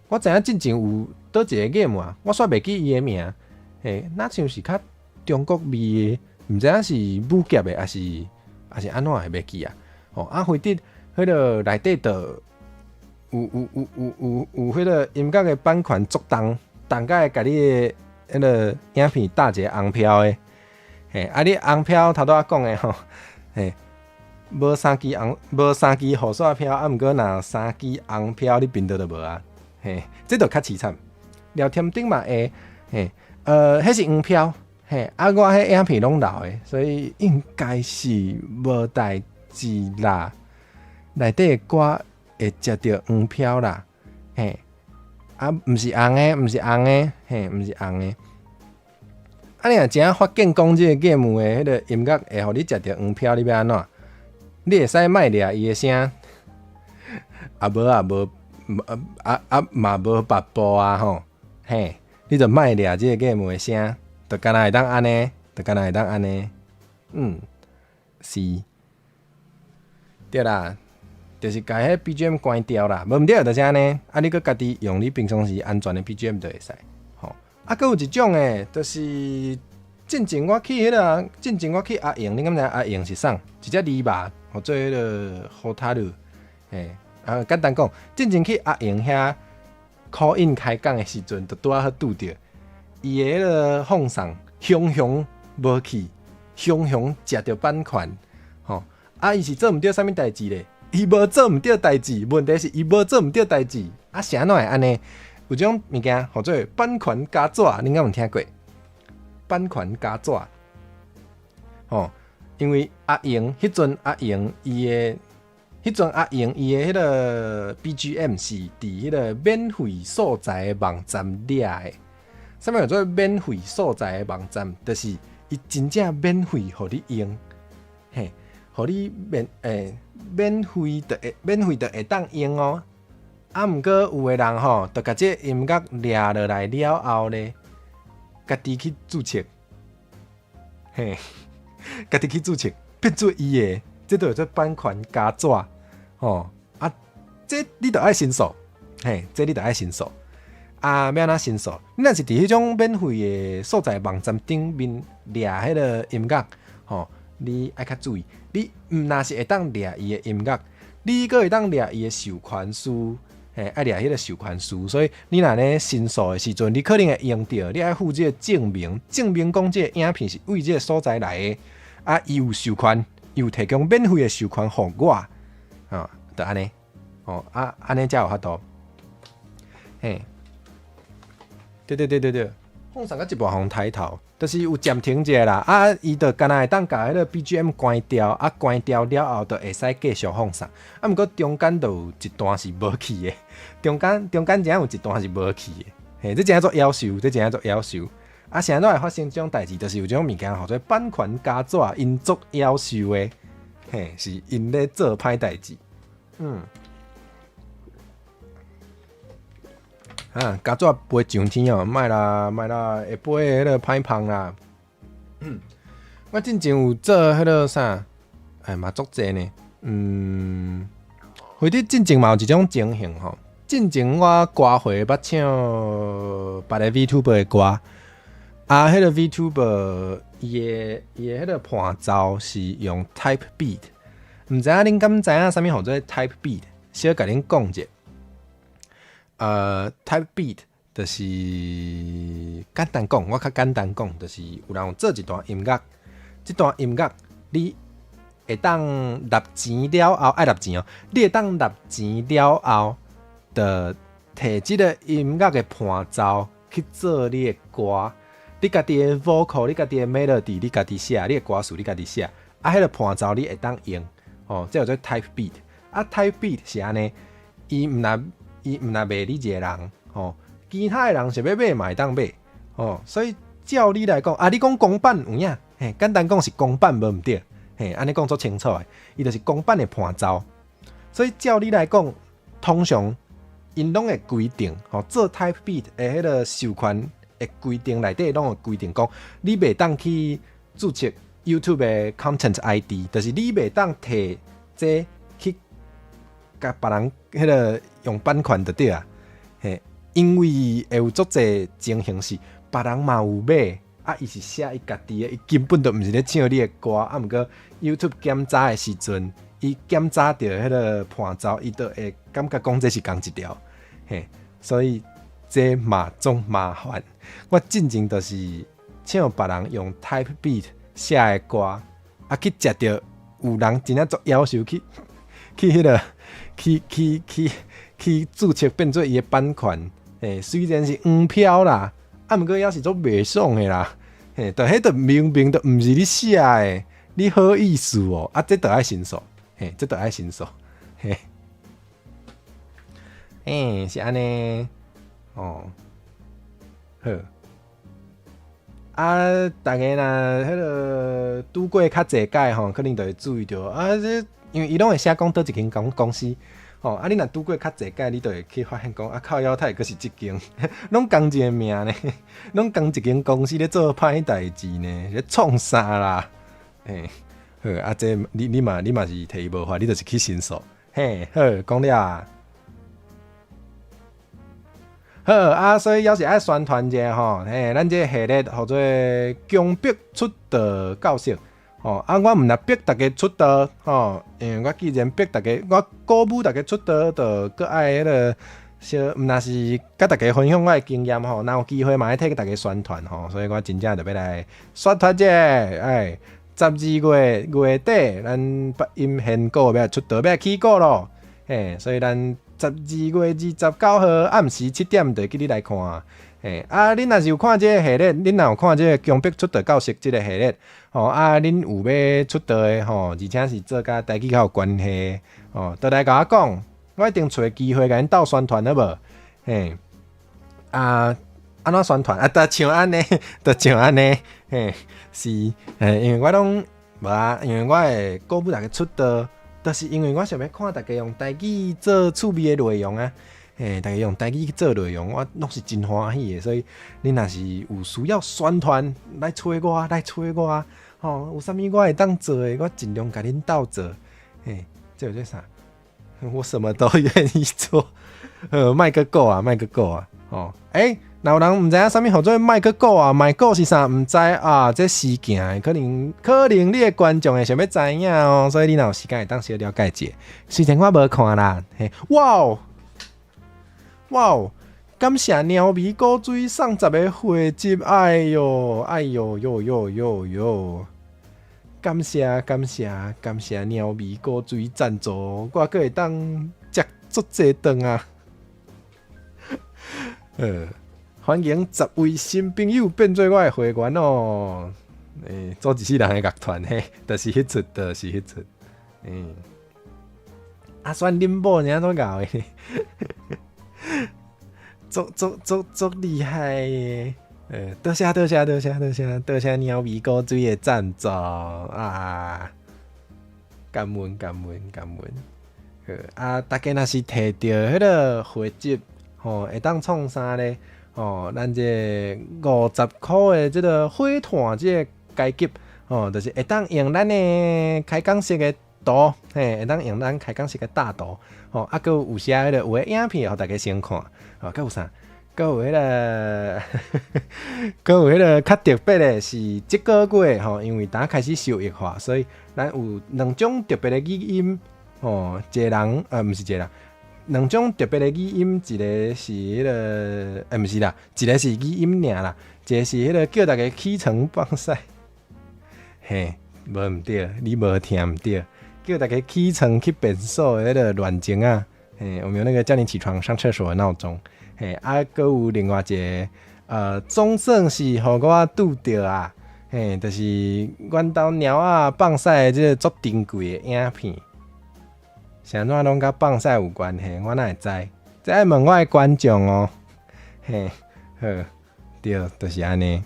我知影進前有佗一個 game 啊，我煞袂記伊的名，嘿，若像是較中國味的，毋知影是武俠的，抑是按怎的，袂記啊。吼，啊，非得彼個內底就有彼個音樂的版權足重，重甲會共你的彼個影片打一個紅飄的，嘿，啊你紅飄頭拄仔講的吼，嘿，無三支紅，無三支雨傘飄，啊毋過若三支紅飄，你頻道就無啊，嘿，這就較凄慘。廖添丁嘛會，嘿，彼是黃飄，嘿，啊我彼影片攏老的，所以應該是無代誌啦。內底的歌會食著黃飄啦，嘿，啊毋是紅的，毋是紅的，嘿，毋是紅的。啊，你若真正發現講這個 game 的彼個音樂會予你食著黃飄，你欲按怎？你會使莫掠伊的聲，啊無啊無，啊啊嘛無別步啊吼，嘿，你就莫掠這個 game 的聲，就干焦會當按呢，就干焦會當按呢，嗯，是，對啦，就是共彼 BGM 關掉啦，無毋對，就是按呢，啊你閣家己用你平常時安全的 BGM 就會使。啊，閣有一種的，就是進前我去彼個，進前我去阿榮，你敢知阿榮是啥？一隻鯉肉，號做彼個火塔魯，嘿，啊簡單講，進前去阿榮遐 call in 開講的時陣，就拄仔好拄著伊的彼個放送，雄雄無去，雄雄食著版權，吼，啊伊是做毋著啥物代誌咧？伊無做毋著代誌，問題是伊無做毋著代誌，啊是按怎會按呢？有種物件號做版權膠紙，恁敢有聽過？版權膠紙，吼，因為阿榮彼陣阿榮伊的彼陣阿榮伊的彼個 BGM 是佇彼個免費素材的網站掠的。啥物叫做免費素材的網站？就是伊真正免費予你用，嘿，予你免費就會當用哦。啊，毋過有的人吼，就共這個音樂掠落來了後咧，家己去註冊，嘿，家己去註冊，變做伊的，這就叫做版權膠紙，吼啊，這你著愛申訴，嘿，這你著愛申訴。啊，欲按怎申訴？你若是佇彼種免費的素材網站頂面掠彼個音樂，吼，你愛較注意，你毋若是會當掠伊的音樂，你閣會當掠伊的授權書。嘿，愛掠彼個授權書，所以你若咧申訴的時陣，你可能會用著，你愛附這個證明，證明講這個影片是為這個所在來的，啊，伊有授權，伊有提供免費的授權予我，啊，就按呢，哦，啊，按呢才有法度，嘿，對對對對對，放送到一半予人抬頭，就是有暫停一下啦，啊，伊就干焦會當共彼個 BGM 關掉，啊，關掉了後就會使繼續放送，啊，毋過中間就有一段是無去的，中間真有一段是無去的，嘿，這真足夭壽，這真足夭壽，啊，啥物會發生這種代誌，就是有這種物件號做版權膠紙，𪜶足夭壽的，嘿，是𪜶咧做歹代誌，嗯。啊，膠紙飛上天哦，莫啦，莫啦，會飛彼個歹芳啦。我進前有做彼個啥，哎嘛足濟呢。嗯，或者進前嘛有一種情形吼，進前我歌會捌唱別个 VTuber 的歌，啊，彼個 VTuber 伊的彼個伴奏是用 Type Beat，毋知影恁敢知影啥物號做 Type Beat？小共恁講者。Type beat 就是簡單講，我較簡單講，就是有人有做一段音樂，這段音樂你會當納錢了後，愛納錢哦，你會當納錢了後，就提這個音樂的伴奏去做你的歌，你家己的 vocal，你家己的 melody，你家己寫，你的歌詞你家己寫，啊，彼個伴奏你會當用，哦，這叫做 type beat，啊，type beat 是按呢，伊毋若賣你一個人，吼，其他的人是欲買嘛會當買，吼，所以照理來講，啊，你講公版有影，嘿，簡單講是公版無毋對，嘿，按呢講足清楚的，伊就是公版的伴奏，所以照理來講，通常𪜶攏會規定，吼，做 type beat 的彼個授權的規定內底攏會規定講，你袂當去註冊 YouTube 的 Content ID，就是你袂當提這去共別人彼個用版權就對啊，嘿，因為會有足濟情形是別人嘛有買，啊，伊是寫伊家己的，伊根本就毋是咧唱你的歌，啊，毋過 YouTube 檢查的時陣，伊檢查著彼個伴奏，伊就會感覺講這是仝一條，嘿，所以這嘛總麻煩。我進前就是唱別人用 Type Beat 寫的歌，啊去食著有人真正足夭壽去去彼個去去去去註冊變做伊的版權，嘿，雖然是黃標啦，啊毋過猶是足袂爽的啦，嘿，但彼著明明著毋是你寫的，你好意思哦？啊，這著愛申訴，嘿，這著愛申訴，嘿，欸，是按呢，哦，好。啊，逐家若彼个拄過較濟屆吼，可能就會注意著啊，這因為伊攏會寫講佗一間公司吼，啊，你若拄過較濟屆，你就會去發現講啊，靠腰太閣是這間，攏仝一個名呢，攏仝一間公司咧做歹代誌呢，咧創啥啦？嘿，好，啊，這你嘛是提伊無法，你就是去申訴，嘿，好，講了啊。好啊，所以猶是愛宣傳一下吼，嘿，咱這個系列號做強迫出道教室，吼啊，我毋若逼逐家出道，吼，因為我既然逼逐家，我鼓舞逐家出道，就閣愛彼个小，毋若是佮逐家分享我的經驗吼，若有機會嘛愛替逐家宣傳吼，所以我真正就欲來宣傳者，哎，12月月底，咱八音弦鼓欲來出道，欲來起鼓咯，嘿，所以咱12月29號暗時7點，就會記你來看。嘿，啊，恁若是有看這個系列，恁若有看這個強迫出道教室這個系列，吼，啊，恁有欲出道的吼，而且是做佮台語較有關係，吼，就來共我講，我一定揣機會共恁鬥宣傳好無？嘿，啊，按怎宣傳？啊，就像按呢，就像按呢，嘿，是，嘿，因為我攏無啊，因為我會鼓舞逐家出道。就是因為我想欲看逐家用台語做趣味的內容啊，嘿，逐家用台語去做內容，我攏是真歡喜的。所以恁若是有需要宣傳，來揣我，來揣我，吼，有啥物我會當做的，我盡量共恁鬥做。嘿，這有這啥？我什麼都願意做。莫閣鼓啊，莫閣鼓啊，吼，欸，若有人毋知影啥物號做莫閣鼓啊，莫鼓是啥？毋知啊，這時行的可能可能你的觀眾會想欲知影哦，所以你若有時間會當小了解一下。雖然我無看啦，嘿，哇哦，哇哦，感謝貓咪古錐送10個會籍，哎喲，哎喲喲喲喲喲，感謝感謝感謝貓咪古錐贊助，我閣會當食足濟頓啊！歡迎10位新朋友變做我的會員哦！欸，組一世人的樂團嘿，就是彼齣，就是彼齣。欸，阿選恁某爾怎𠢕的？足足足足厲害的！多謝多謝多謝多謝多謝貓咪古錐的贊助啊！感恩感恩感恩！好啊，大家若是摕著彼个會籍吼，會當創啥咧？吼，咱這50箍的這个火炭這個階級，吼，就是會當用咱的開講室的圖，嘿，會當用咱開講室的大圖，吼，啊，閣有寫彼个有的影片，予大家先看，吼，閣有啥？閣有彼个，閣有彼个較特別的是，這個月吼，因為今開始收益化，所以咱有兩種特別的語音，吼，一個人，毋是一個人。兩種特別的語音，一個是彼个，欸，毋是啦，一個是語音爾啦，一個是彼个叫逐家起床放屎，嘿，無毋對，你無聽毋對，叫逐家起床去便所的彼个亂鐘啊，嘿，有沒有那個叫你起床上廁所的鬧鐘？嘿，啊，閣有另外一個，總算是予我拄著啊，嘿，就是阮兜貓仔放屎的這個足珍貴的影片。是按怎攏佮放屎有關係？我哪會知？這愛問我的觀眾哦。嘿，好，對，就是按呢。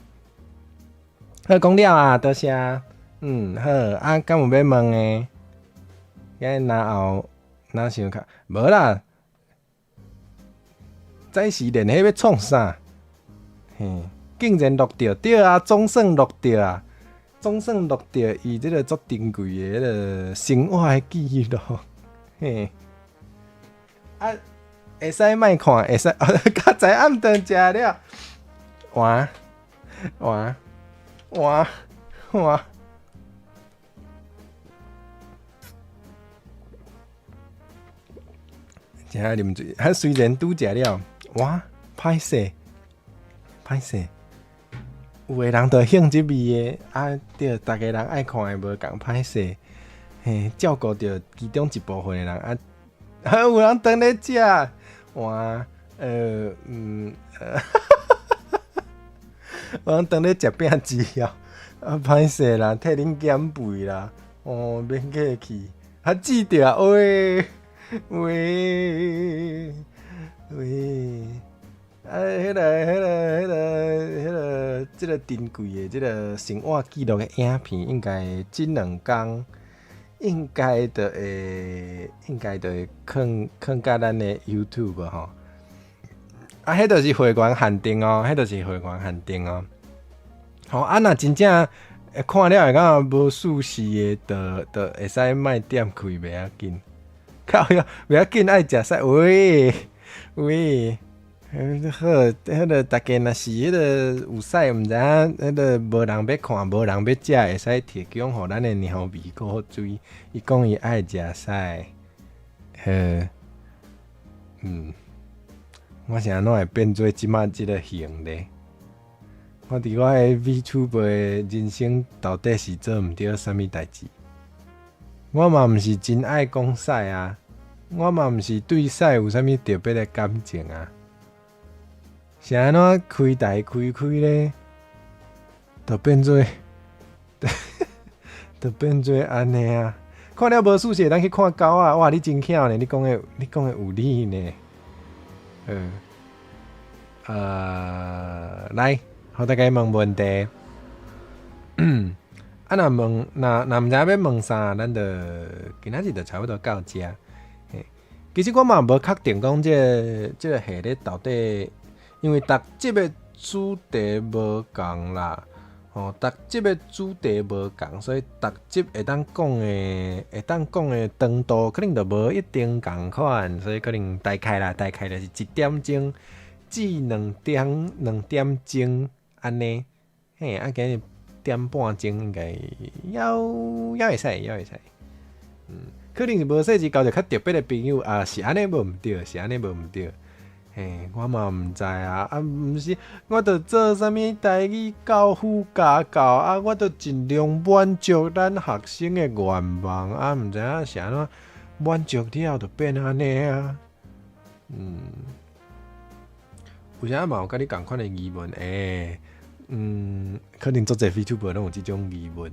好，講了啊，多謝。嗯，好，啊，敢有欲問的？今日後哪想較無啦？早時練彼欲創啥？嘿，竟然錄著，對啊，總算錄著啊，總算錄著伊這个足珍貴的彼个生活的記錄。嘿，啊，會使莫看，會使，較早暗頓食了，換換換換，真啉水，啊，雖然拄食了，哇，歹勢，歹勢，有的人就興這味的，啊對，逐家人愛看的無仝，歹勢，嘿，照顧著其中一部分的人啊，啊有人當咧食，哇，有人當咧食餅子哦，啊歹勢啦，替恁減肥啦，哦，免客氣，啊記著啊，喂喂喂。啊，彼個、這個珍貴的這個生活記錄的影片，應該這兩工應該就會囥囥佮咱的 YouTube 吼。啊，彼就是會員限定哦，彼就是會員限定哦。吼，啊，若真正看了會感覺無舒適的，就會使莫點開，袂要緊。靠腰，袂要緊，愛食屎，喂喂。好，彼個大家若是彼個有屎，毋知影彼個無人欲看，無人欲食，會使提供予咱的貓咪古錐。伊講伊愛食屎，好，我是按怎會變做這馬這個型咧？我佇我的 VTuber 的人生到底是做毋著啥物代誌？我嘛毋是真愛講屎啊，我嘛毋是對屎有啥物特別的感情啊。是按怎開台開開咧，就變做按呢啊！看了無舒適，咱去看狗仔。哇，你真巧呢！你講的有理呢。來，予大家問問題。啊，若問，若若毋知影欲問啥，咱就今仔日就差不多到遮。嘿，其實我嘛無確定講這個系列到底。因為逐集的主題無仝啦，吼，逐集的主題無仝，所以逐集會當講的長度可能就無一定仝款，所以可能大概啦，大概就是1點鐘至2點鐘按呢，嘿，啊，今日點半鐘應該猶會使，猶會使，可能是無細緻交一個較特別的朋友啊，是按呢無毋對，是按呢無毋對。嘿，我嘛毋知啊，啊，毋是，我著做啥物台語教輔家教啊，我著盡量滿足咱學生的願望啊，毋知影是按怎滿足了後就變按呢啊。有啥嘛有佮你仝款的疑問？可能足濟 VTuber 攏有這種疑問。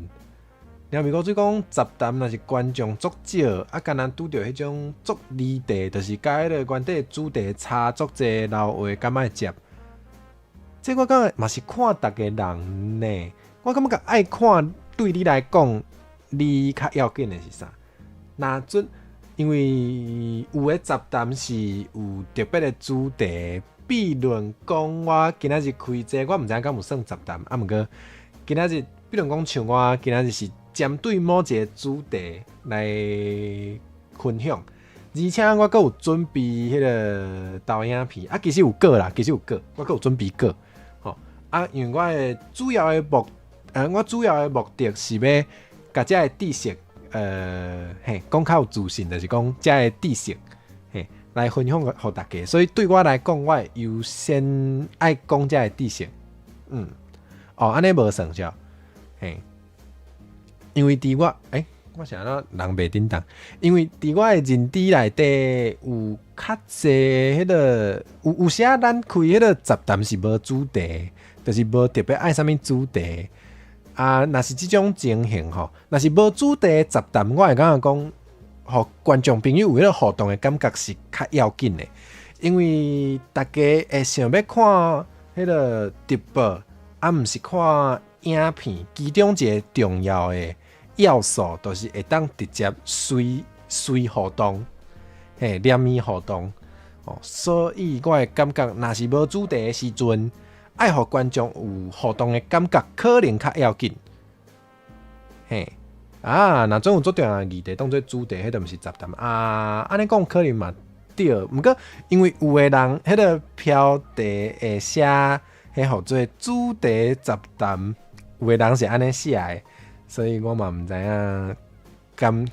貓咪古錐講，雜談若是觀眾足少，啊，敢若拄著彼種足離題，就是佮彼個原底主題差足濟老話，敢愛接？這我感覺嘛是看逐个人呢。我感覺愛看對你來講，你較要緊的是啥？若準，因為有的雜談是有特別的主題，比論講我今仔日開這個，我毋知影敢有算雜談，啊，毋過今仔日，比如講像我今仔日是針對某一個主題來分享，而且我閣有準備彼個投影片，啊，其實有稿啦，其實有稿，我閣有準備稿，吼，啊，因為我主要的目的是欲共這个知識，嘿，講較有自信，就是講這个知識，嘿，來分享予大家，所以對我來講，我會優先愛講這个知識，哦，按呢無算數，嘿。因為佇我，我是按怎人袂叮當？因為佇我的認知內底有較濟彼個，有時仔咱開彼個雜談是無主題，就是無特別愛啥物主題。啊，若是這種情形吼，若是無主題的雜談，我會感覺講，予觀眾朋友有彼個互動的感覺是較要緊的，因為大家會想欲看彼個直播，啊，毋是看影片，其中一個重要的要素就是會當直接隨隨互動，嘿，連伊互動，哦，所以我會感覺，若是無主題的時陣，愛予觀眾有互動的感覺，可能較要緊，嘿，啊，若總有足重要的議題當做主題，彼就毋是雜談啊，按呢講可能嘛對，毋過因為有的人，彼個標題會寫，彼號做主題雜談，有的人是按呢寫的。所以我嘛毋知影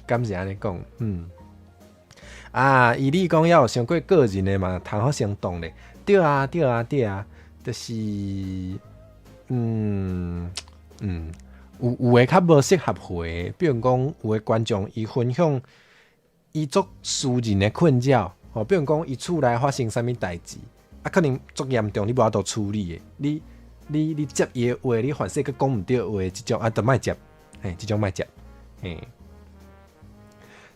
敢是按呢講，啊，伊你講猶有想過個人的嘛，通好生動咧，對啊，對啊，對啊，就是，有的較無適合回，比如講有的觀眾伊分享伊足私人的困擾，吼，比如講伊厝內發生啥物代誌，啊，可能足嚴重，你無法度處理的，你接伊的話，你反正閣講毋對話，這種啊，就莫接，嘿，這種莫接，嘿，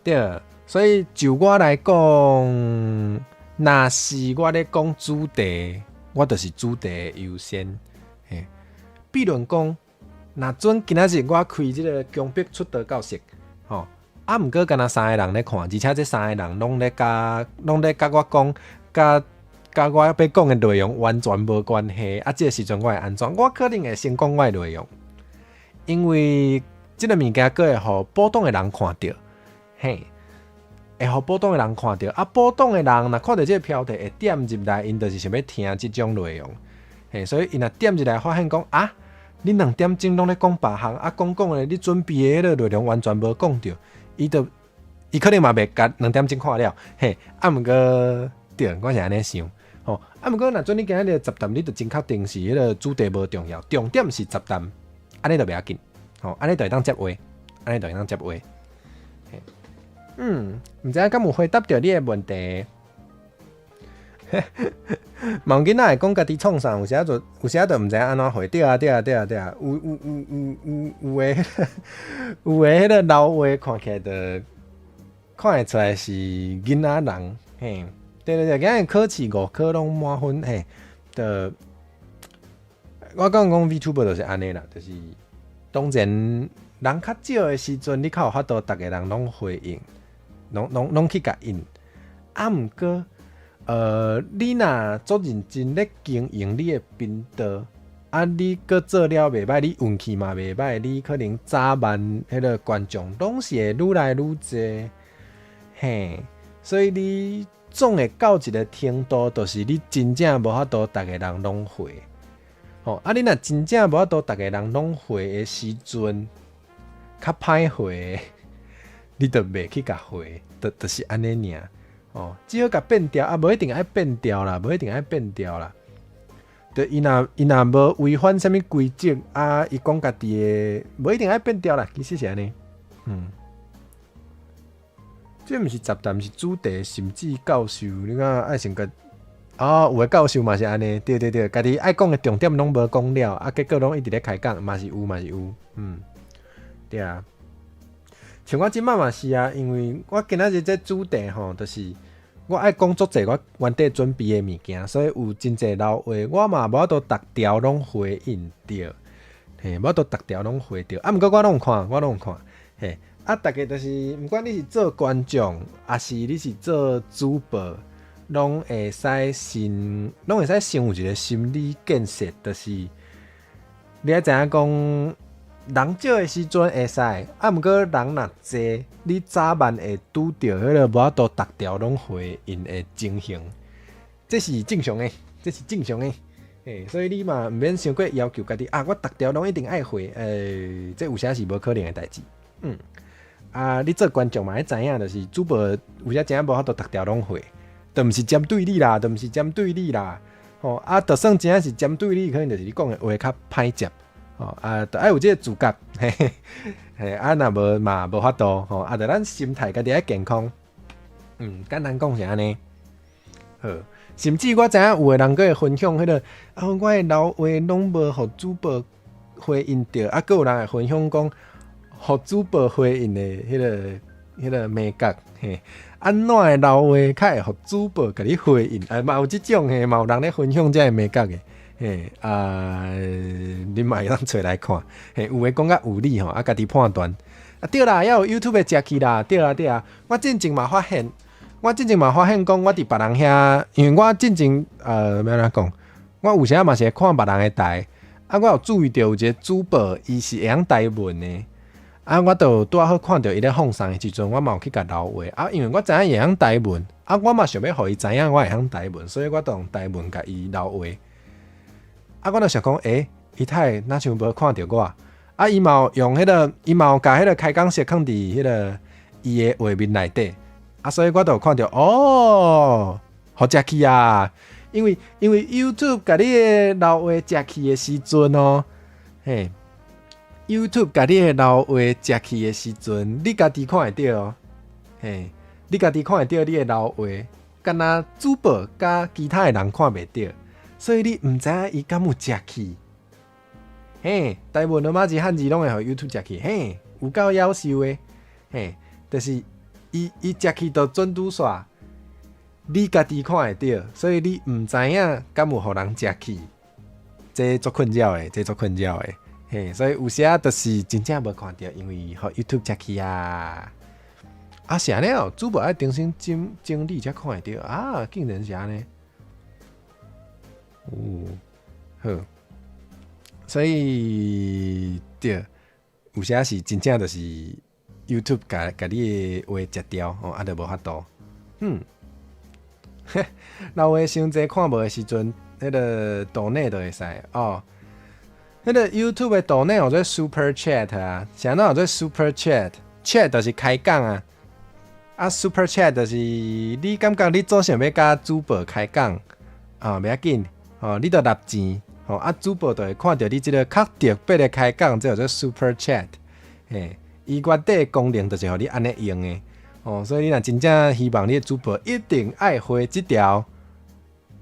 對，所以就我來講，若是我咧講主題，我就是主題優先，嘿，比如講，若準今仔日我開這個強迫出道教室，吼，啊，毋過干焦三个人咧看，而且這三個人攏咧共我講，佮我欲講的內容完全無關係，啊，這个時陣我會按怎？我可能會先講我的內容，因為這个物件閣會予普通的人看著，嘿，會予普通的人看著，啊，普通的人若看著這个標題會點入來，𪜶就是想欲聽這種內容，嘿，所以𪜶若點入來發現講啊，你2點鐘攏咧講別項，啊，講講的你準備的彼个內容完全無講著，伊就伊可能嘛袂共2點鐘看了，嘿，啊，毋過對，我是按呢想，吼，啊，毋過若準你今仔日雜談，你就真確定是彼个主題無重要，重點是雜談，按呢就袂要緊，吼，按呢就會當接話，按呢就會當接話，嘿，毋知影敢有回答著你的問題？嘛有囡仔會講家己創啥，有時仔就毋知影按怎回。對啊對啊對啊對啊，有的彼个老話看起來就看會出來是囡仔人，嘿，對對對，今日考試五科攏滿分，嘿，就我感覺講 VTuber 就是按呢啦，就是當然人較少的時陣，你較有法度逐个人攏回應，攏去共應，啊，毋過，你若足認真咧經營你的頻道，啊，你閣做了袂䆀，你運氣嘛袂䆀，你可能早晚彼个觀眾攏是會愈來愈濟，嘿，所以你總會到一個程度，就是你真正無法度逐个人攏回，吼，啊，你若真正無法度逐个人攏回的時陣，較歹回，你就袂去共回，就是按呢爾。哦，只好共變調啊，無一定愛變調啦，無一定愛變調啦。就伊若無違反啥物規則啊，伊講家己的，無一定愛變調啦，其實是按呢。這毋是雜談，是主題，甚至教授，你看愛先共哦，有的教授嘛是按呢，對對對，家己愛講的重點攏無講了，啊，結果攏一直咧開講，嘛是有嘛是有，對啊。像我這擺嘛是啊，因為我今仔日這主題吼，就是我愛講足濟我原底準備的物件，所以有真濟老話，我嘛無法度逐條攏回應著，嘿，無法度逐條攏回著。啊，毋過我攏有看，我攏有看，嘿，啊，逐家就是，毋管你是做觀眾，抑是你是做主播，攏會使先有一個心理建設，就是你愛知影講，人少的時陣會使，啊，毋過人若濟，你早晚會拄著彼个無法度逐條攏回應的情形，這是正常的，這是正常的，嘿，所以你嘛毋免傷過要求家己啊，我逐條攏一定愛回，這有時是無可能的代誌，啊，你做觀眾嘛愛知影，就是主播有時真正無法度逐條攏回，都毋是針對你啦，都毋是針對你啦，吼，啊，就算真正是針對你，可能就是你講的話較歹接。吼啊，著愛有這个自覺，嘿嘿，嘿啊，若無嘛無法度，吼啊，著咱心態家己愛健康，簡單講是按呢。好，甚至我知影有的人閣會分享彼个，啊，我的老話攏無予主播回應著，啊，閣有人會分享講，予主播回應的彼个眉角，嘿，按怎的老話較會予主播共你回應？啊，嘛有這種嘿，嘛有人咧分享這个眉角的。嘿啊，你嘛會當揣來看，嘿，有的講較有理吼，啊，家己判斷。啊，對啦，猶有 YouTube 的食去啦，對啊對啊。我進前嘛發現講，我佇別人遐，因為我進前欲按怎講，我有時仔嘛是會看別人的台，啊，我有注意著有一個主播，伊是會曉台文的，啊，我就拄仔好看著伊咧放送的時陣，我嘛有去共留話，啊，因為我知影伊會曉台文，啊，我嘛想欲予伊知影我會曉台文，所以我就用台文共伊留話。啊，我就想講，伊太會若像無看著我，啊，伊嘛有共彼个開講室囥佇彼个伊的畫面內底，啊，所以我就有看著，哦，予食去啊！因為 YouTube 共你的老話食去的時陣哦，嘿，YouTube 共你的老話食去的時陣，你家己看會著哦，嘿，你家己看會著你的老話，敢若主播佮其他的人看袂著，所以你毋知影伊敢有食去。嘿，台文羅馬字漢字攏會予 YouTube 食去，嘿，有夠夭壽的，嘿，就是伊食去就準拄煞。你家己看會著，所以你毋知影敢有予人食去，這足困擾的，這足困擾的，嘿，所以有時仔就是真正無看著，因為予 YouTube 食去啊。啊，是按呢哦，主播愛重新整理才看會著啊，竟然是按呢。哦，好，所以對，有時是真正就是 YouTube 共你的話食掉，哦，啊，就無法度，嗯。老話傷濟看無的時陣，彼个 donate 就會使哦。彼个 YouTube 的 donate 號做 Super Chat 啊，啥物號做 Super Chat？Chat 就是開講啊，啊 Super Chat 就是你感覺你做想欲佮主播開講啊，袂要緊，哦，你就納錢，吼啊主播就會看著你這个較特別的開講，這叫做 Super Chat，嘿，伊原底的功能就是予你按呢用的。哦，所以你若真正希望你的主播一定愛回這條，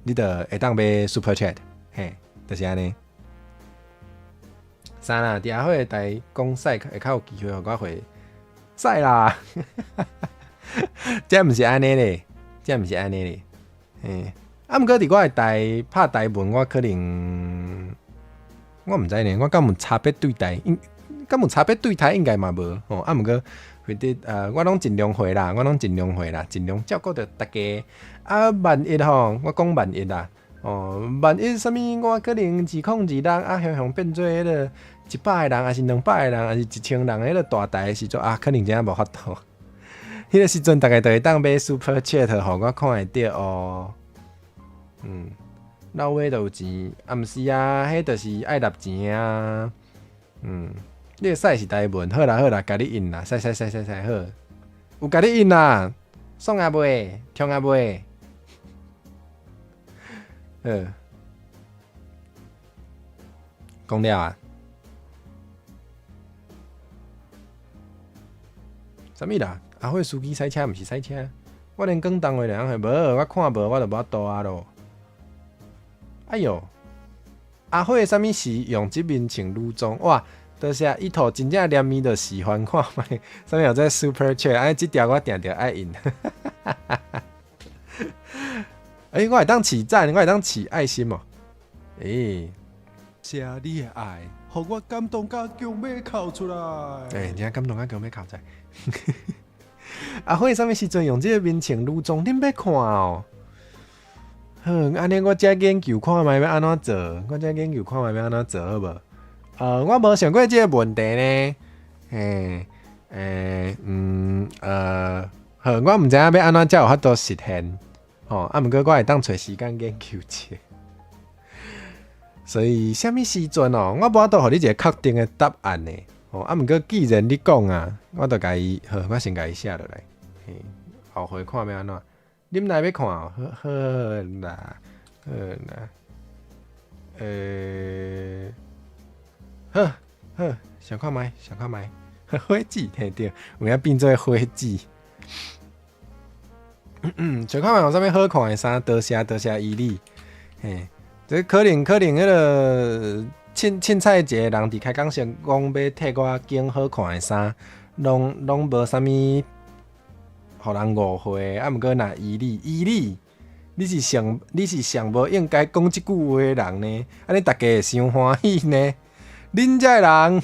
你就會當買 Super Chat，嘿，就是按呢。啥啦？伫阿伙台講賽會較有機會予我回賽啦。這毋是按呢咧，這毋是按呢咧，嘿。啊，毋過佇我的台拍台文，我可能我毋知呢，我敢有差別對待？應敢有差別對待？應該嘛無吼。啊，毋過。或者我攏盡量回啦，我攏盡量回啦，盡量照顧著大家。啊，萬一吼，我講萬一啦，哦，萬一啥物，我可能2026啊，雄雄變做彼个100個人，抑是200個人，抑是1000人，彼个大台的時陣啊，可能真正無法度。彼个時陣，大家就會當買 Super Chat，予我看會著哦。嗯，老話就有錢，啊，毋是啊，彼就是愛納錢啊。嗯。你的屎是台文，好啦好啦，共你印啦，使使使使使好，有共你印啦，爽啊袂，痛啊袂，好，講了啊？啥物啦？阿伙司機賽車毋是賽車，我連廣東話兩會無，我看無我就無法度啊囉。哎喲，阿伙啥物時用這面穿女裝？哇！多謝伊套真正連面就喜歡看覓，啥物號做 Super Chat，按呢這條我定著愛印。欸，我會當起讚，我會當起愛心哦。欸，謝你的愛，予我感動甲強欲哭出來。欸，真正感動甲強欲哭出來。阿伙啥物時陣用這個面穿女裝？恁欲看哦？好，按呢我才研究看覓欲按怎做，我才研究看覓欲按怎做好無？我無想過這個問題呢。嘿，欸，嗯，好，我毋知影欲按怎才有法度實現。吼，啊，毋過我會當揣時間研究者。所以，啥物時陣哦，我無法度予你一個確定的答案呢。吼，啊，毋過既然你講啊，我就共伊，好，我先共伊寫落來。嘿，後回看欲按怎？恁來欲看哦？好，好啦，好啦，欸。好，好，想看覓，想看覓，火子，嘿對，有影變做火子。想看覓有啥物好看的衫？多謝多謝伊你。嘿，這可能可能彼个凊凊彩一個人佇開講時講欲替我揀好看的衫，攏攏無啥物，予人誤會。啊，毋過若伊你伊你，你是上無應該講這句話的人呢？按呢大家會傷歡喜呢？恁遮的人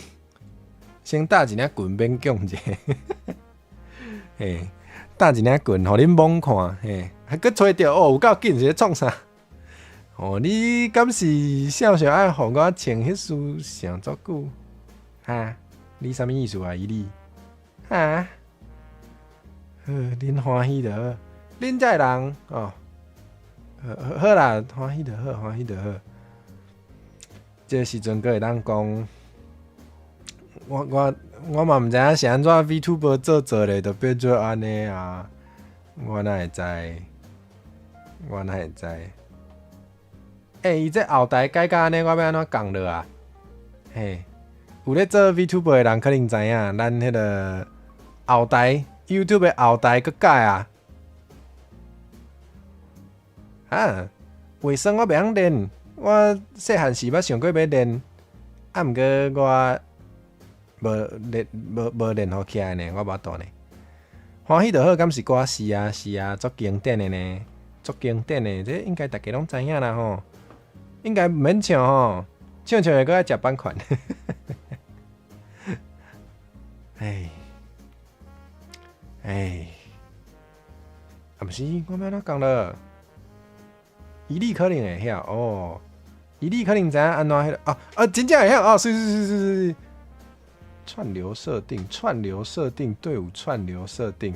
先搭一領裙免講者，嘿，搭一領裙，予恁罔看，嘿，還閣揣著哦，有夠緊是咧創啥？哦，你敢是想想愛予我穿彼束上足久？哈？你啥物意思啊？伊你？哈？好，恁歡喜就好，恁遮的人哦，好，好啦，歡喜就好，歡喜就好。這個時陣閣會當講，我嘛毋知影是按怎 VTuber 做做咧，就變做按呢啊！我哪會知？我哪會知？欸，伊這後台改甲按呢，我欲按怎降落啊？嘿，有咧做 VTuber 的人可能知影，咱彼个後台 YouTube 的後台閣改啊。啊，衛生我袂曉練，我細漢時捌想過欲練，啊，毋過我無練，無無練予起來呢，我無法度呢。歡喜就好，敢是歌？是啊，是啊，足經典的呢，足經典的，這應該逐家攏知影啦吼。應該毋免唱吼，唱唱會閣愛食版權。哎，哎，啊，毋是，我欲按怎講了？伊你可能會曉哦，伊你可能知影按怎彼个啊啊，真正會曉哦，是是是是是。串流設定，串流設定，隊伍串流設定，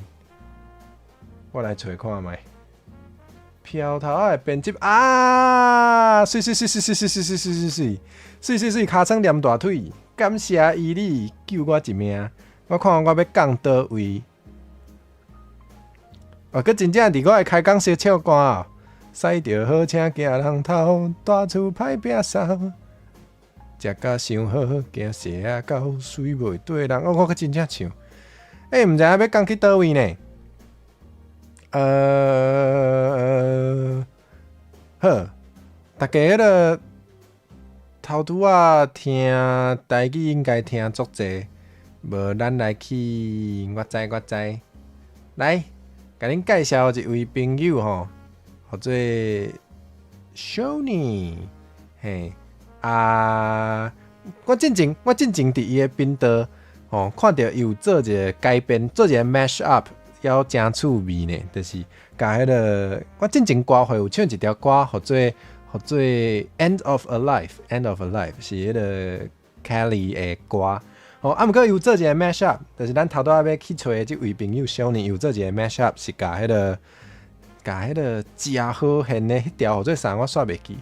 我來揣看覓。飄頭仔的編輯啊，媠媠媠媠媠媠媠媠媠媠媠媠媠，尻川黏大腿，感謝伊你救我一命。我看我欲降佗位，哦，閣真正佇我的開講室唱歌哦。駛著好車驚人偷，大厝歹摒掃，食甲傷好，驚蛇仔狗，水袂綴人。哦，我閣真正唱，欸，毋知影欲降去佗位呢？好，逐家彼个頭拄仔聽台語應該聽足濟，無咱來去，我知我知，來，共恁介紹一位朋友吼。號做 Shony，嘿啊！我進前佇伊的頻道吼，看著伊有做一个改編，做一个 mash up，猶誠趣味呢。就是共彼个我進前歌會有唱一條歌，號做 End of a Life，End of a Life 是彼个 Kelly 的歌。吼，啊，毋過伊有做一个 mash up，就是咱頭拄仔欲去揣的這位朋友 Shony 有做一个 mash up，是共彼个。共彼个誠好現的彼條號做啥？我煞袂記。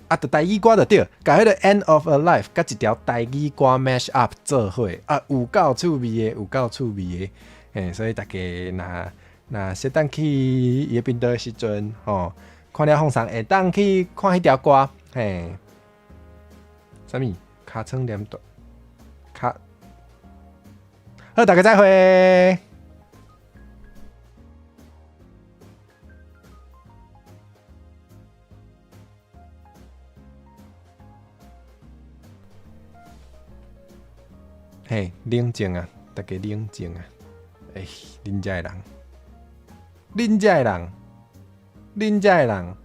啊，著台語歌就對，共彼个 End of a Life 佮一條台語歌 mash up 做伙，啊，有夠趣味的，有夠趣味的。嘿，所以逐家若若適當去伊的頻道的時陣，吼，看了放鬆，會當去看彼條歌，嘿。啥物？尻川連大卡。好，大家再會。嘿，冷靜啊！逐家冷靜啊！欸，恁遮的人，恁遮的人，恁遮的人，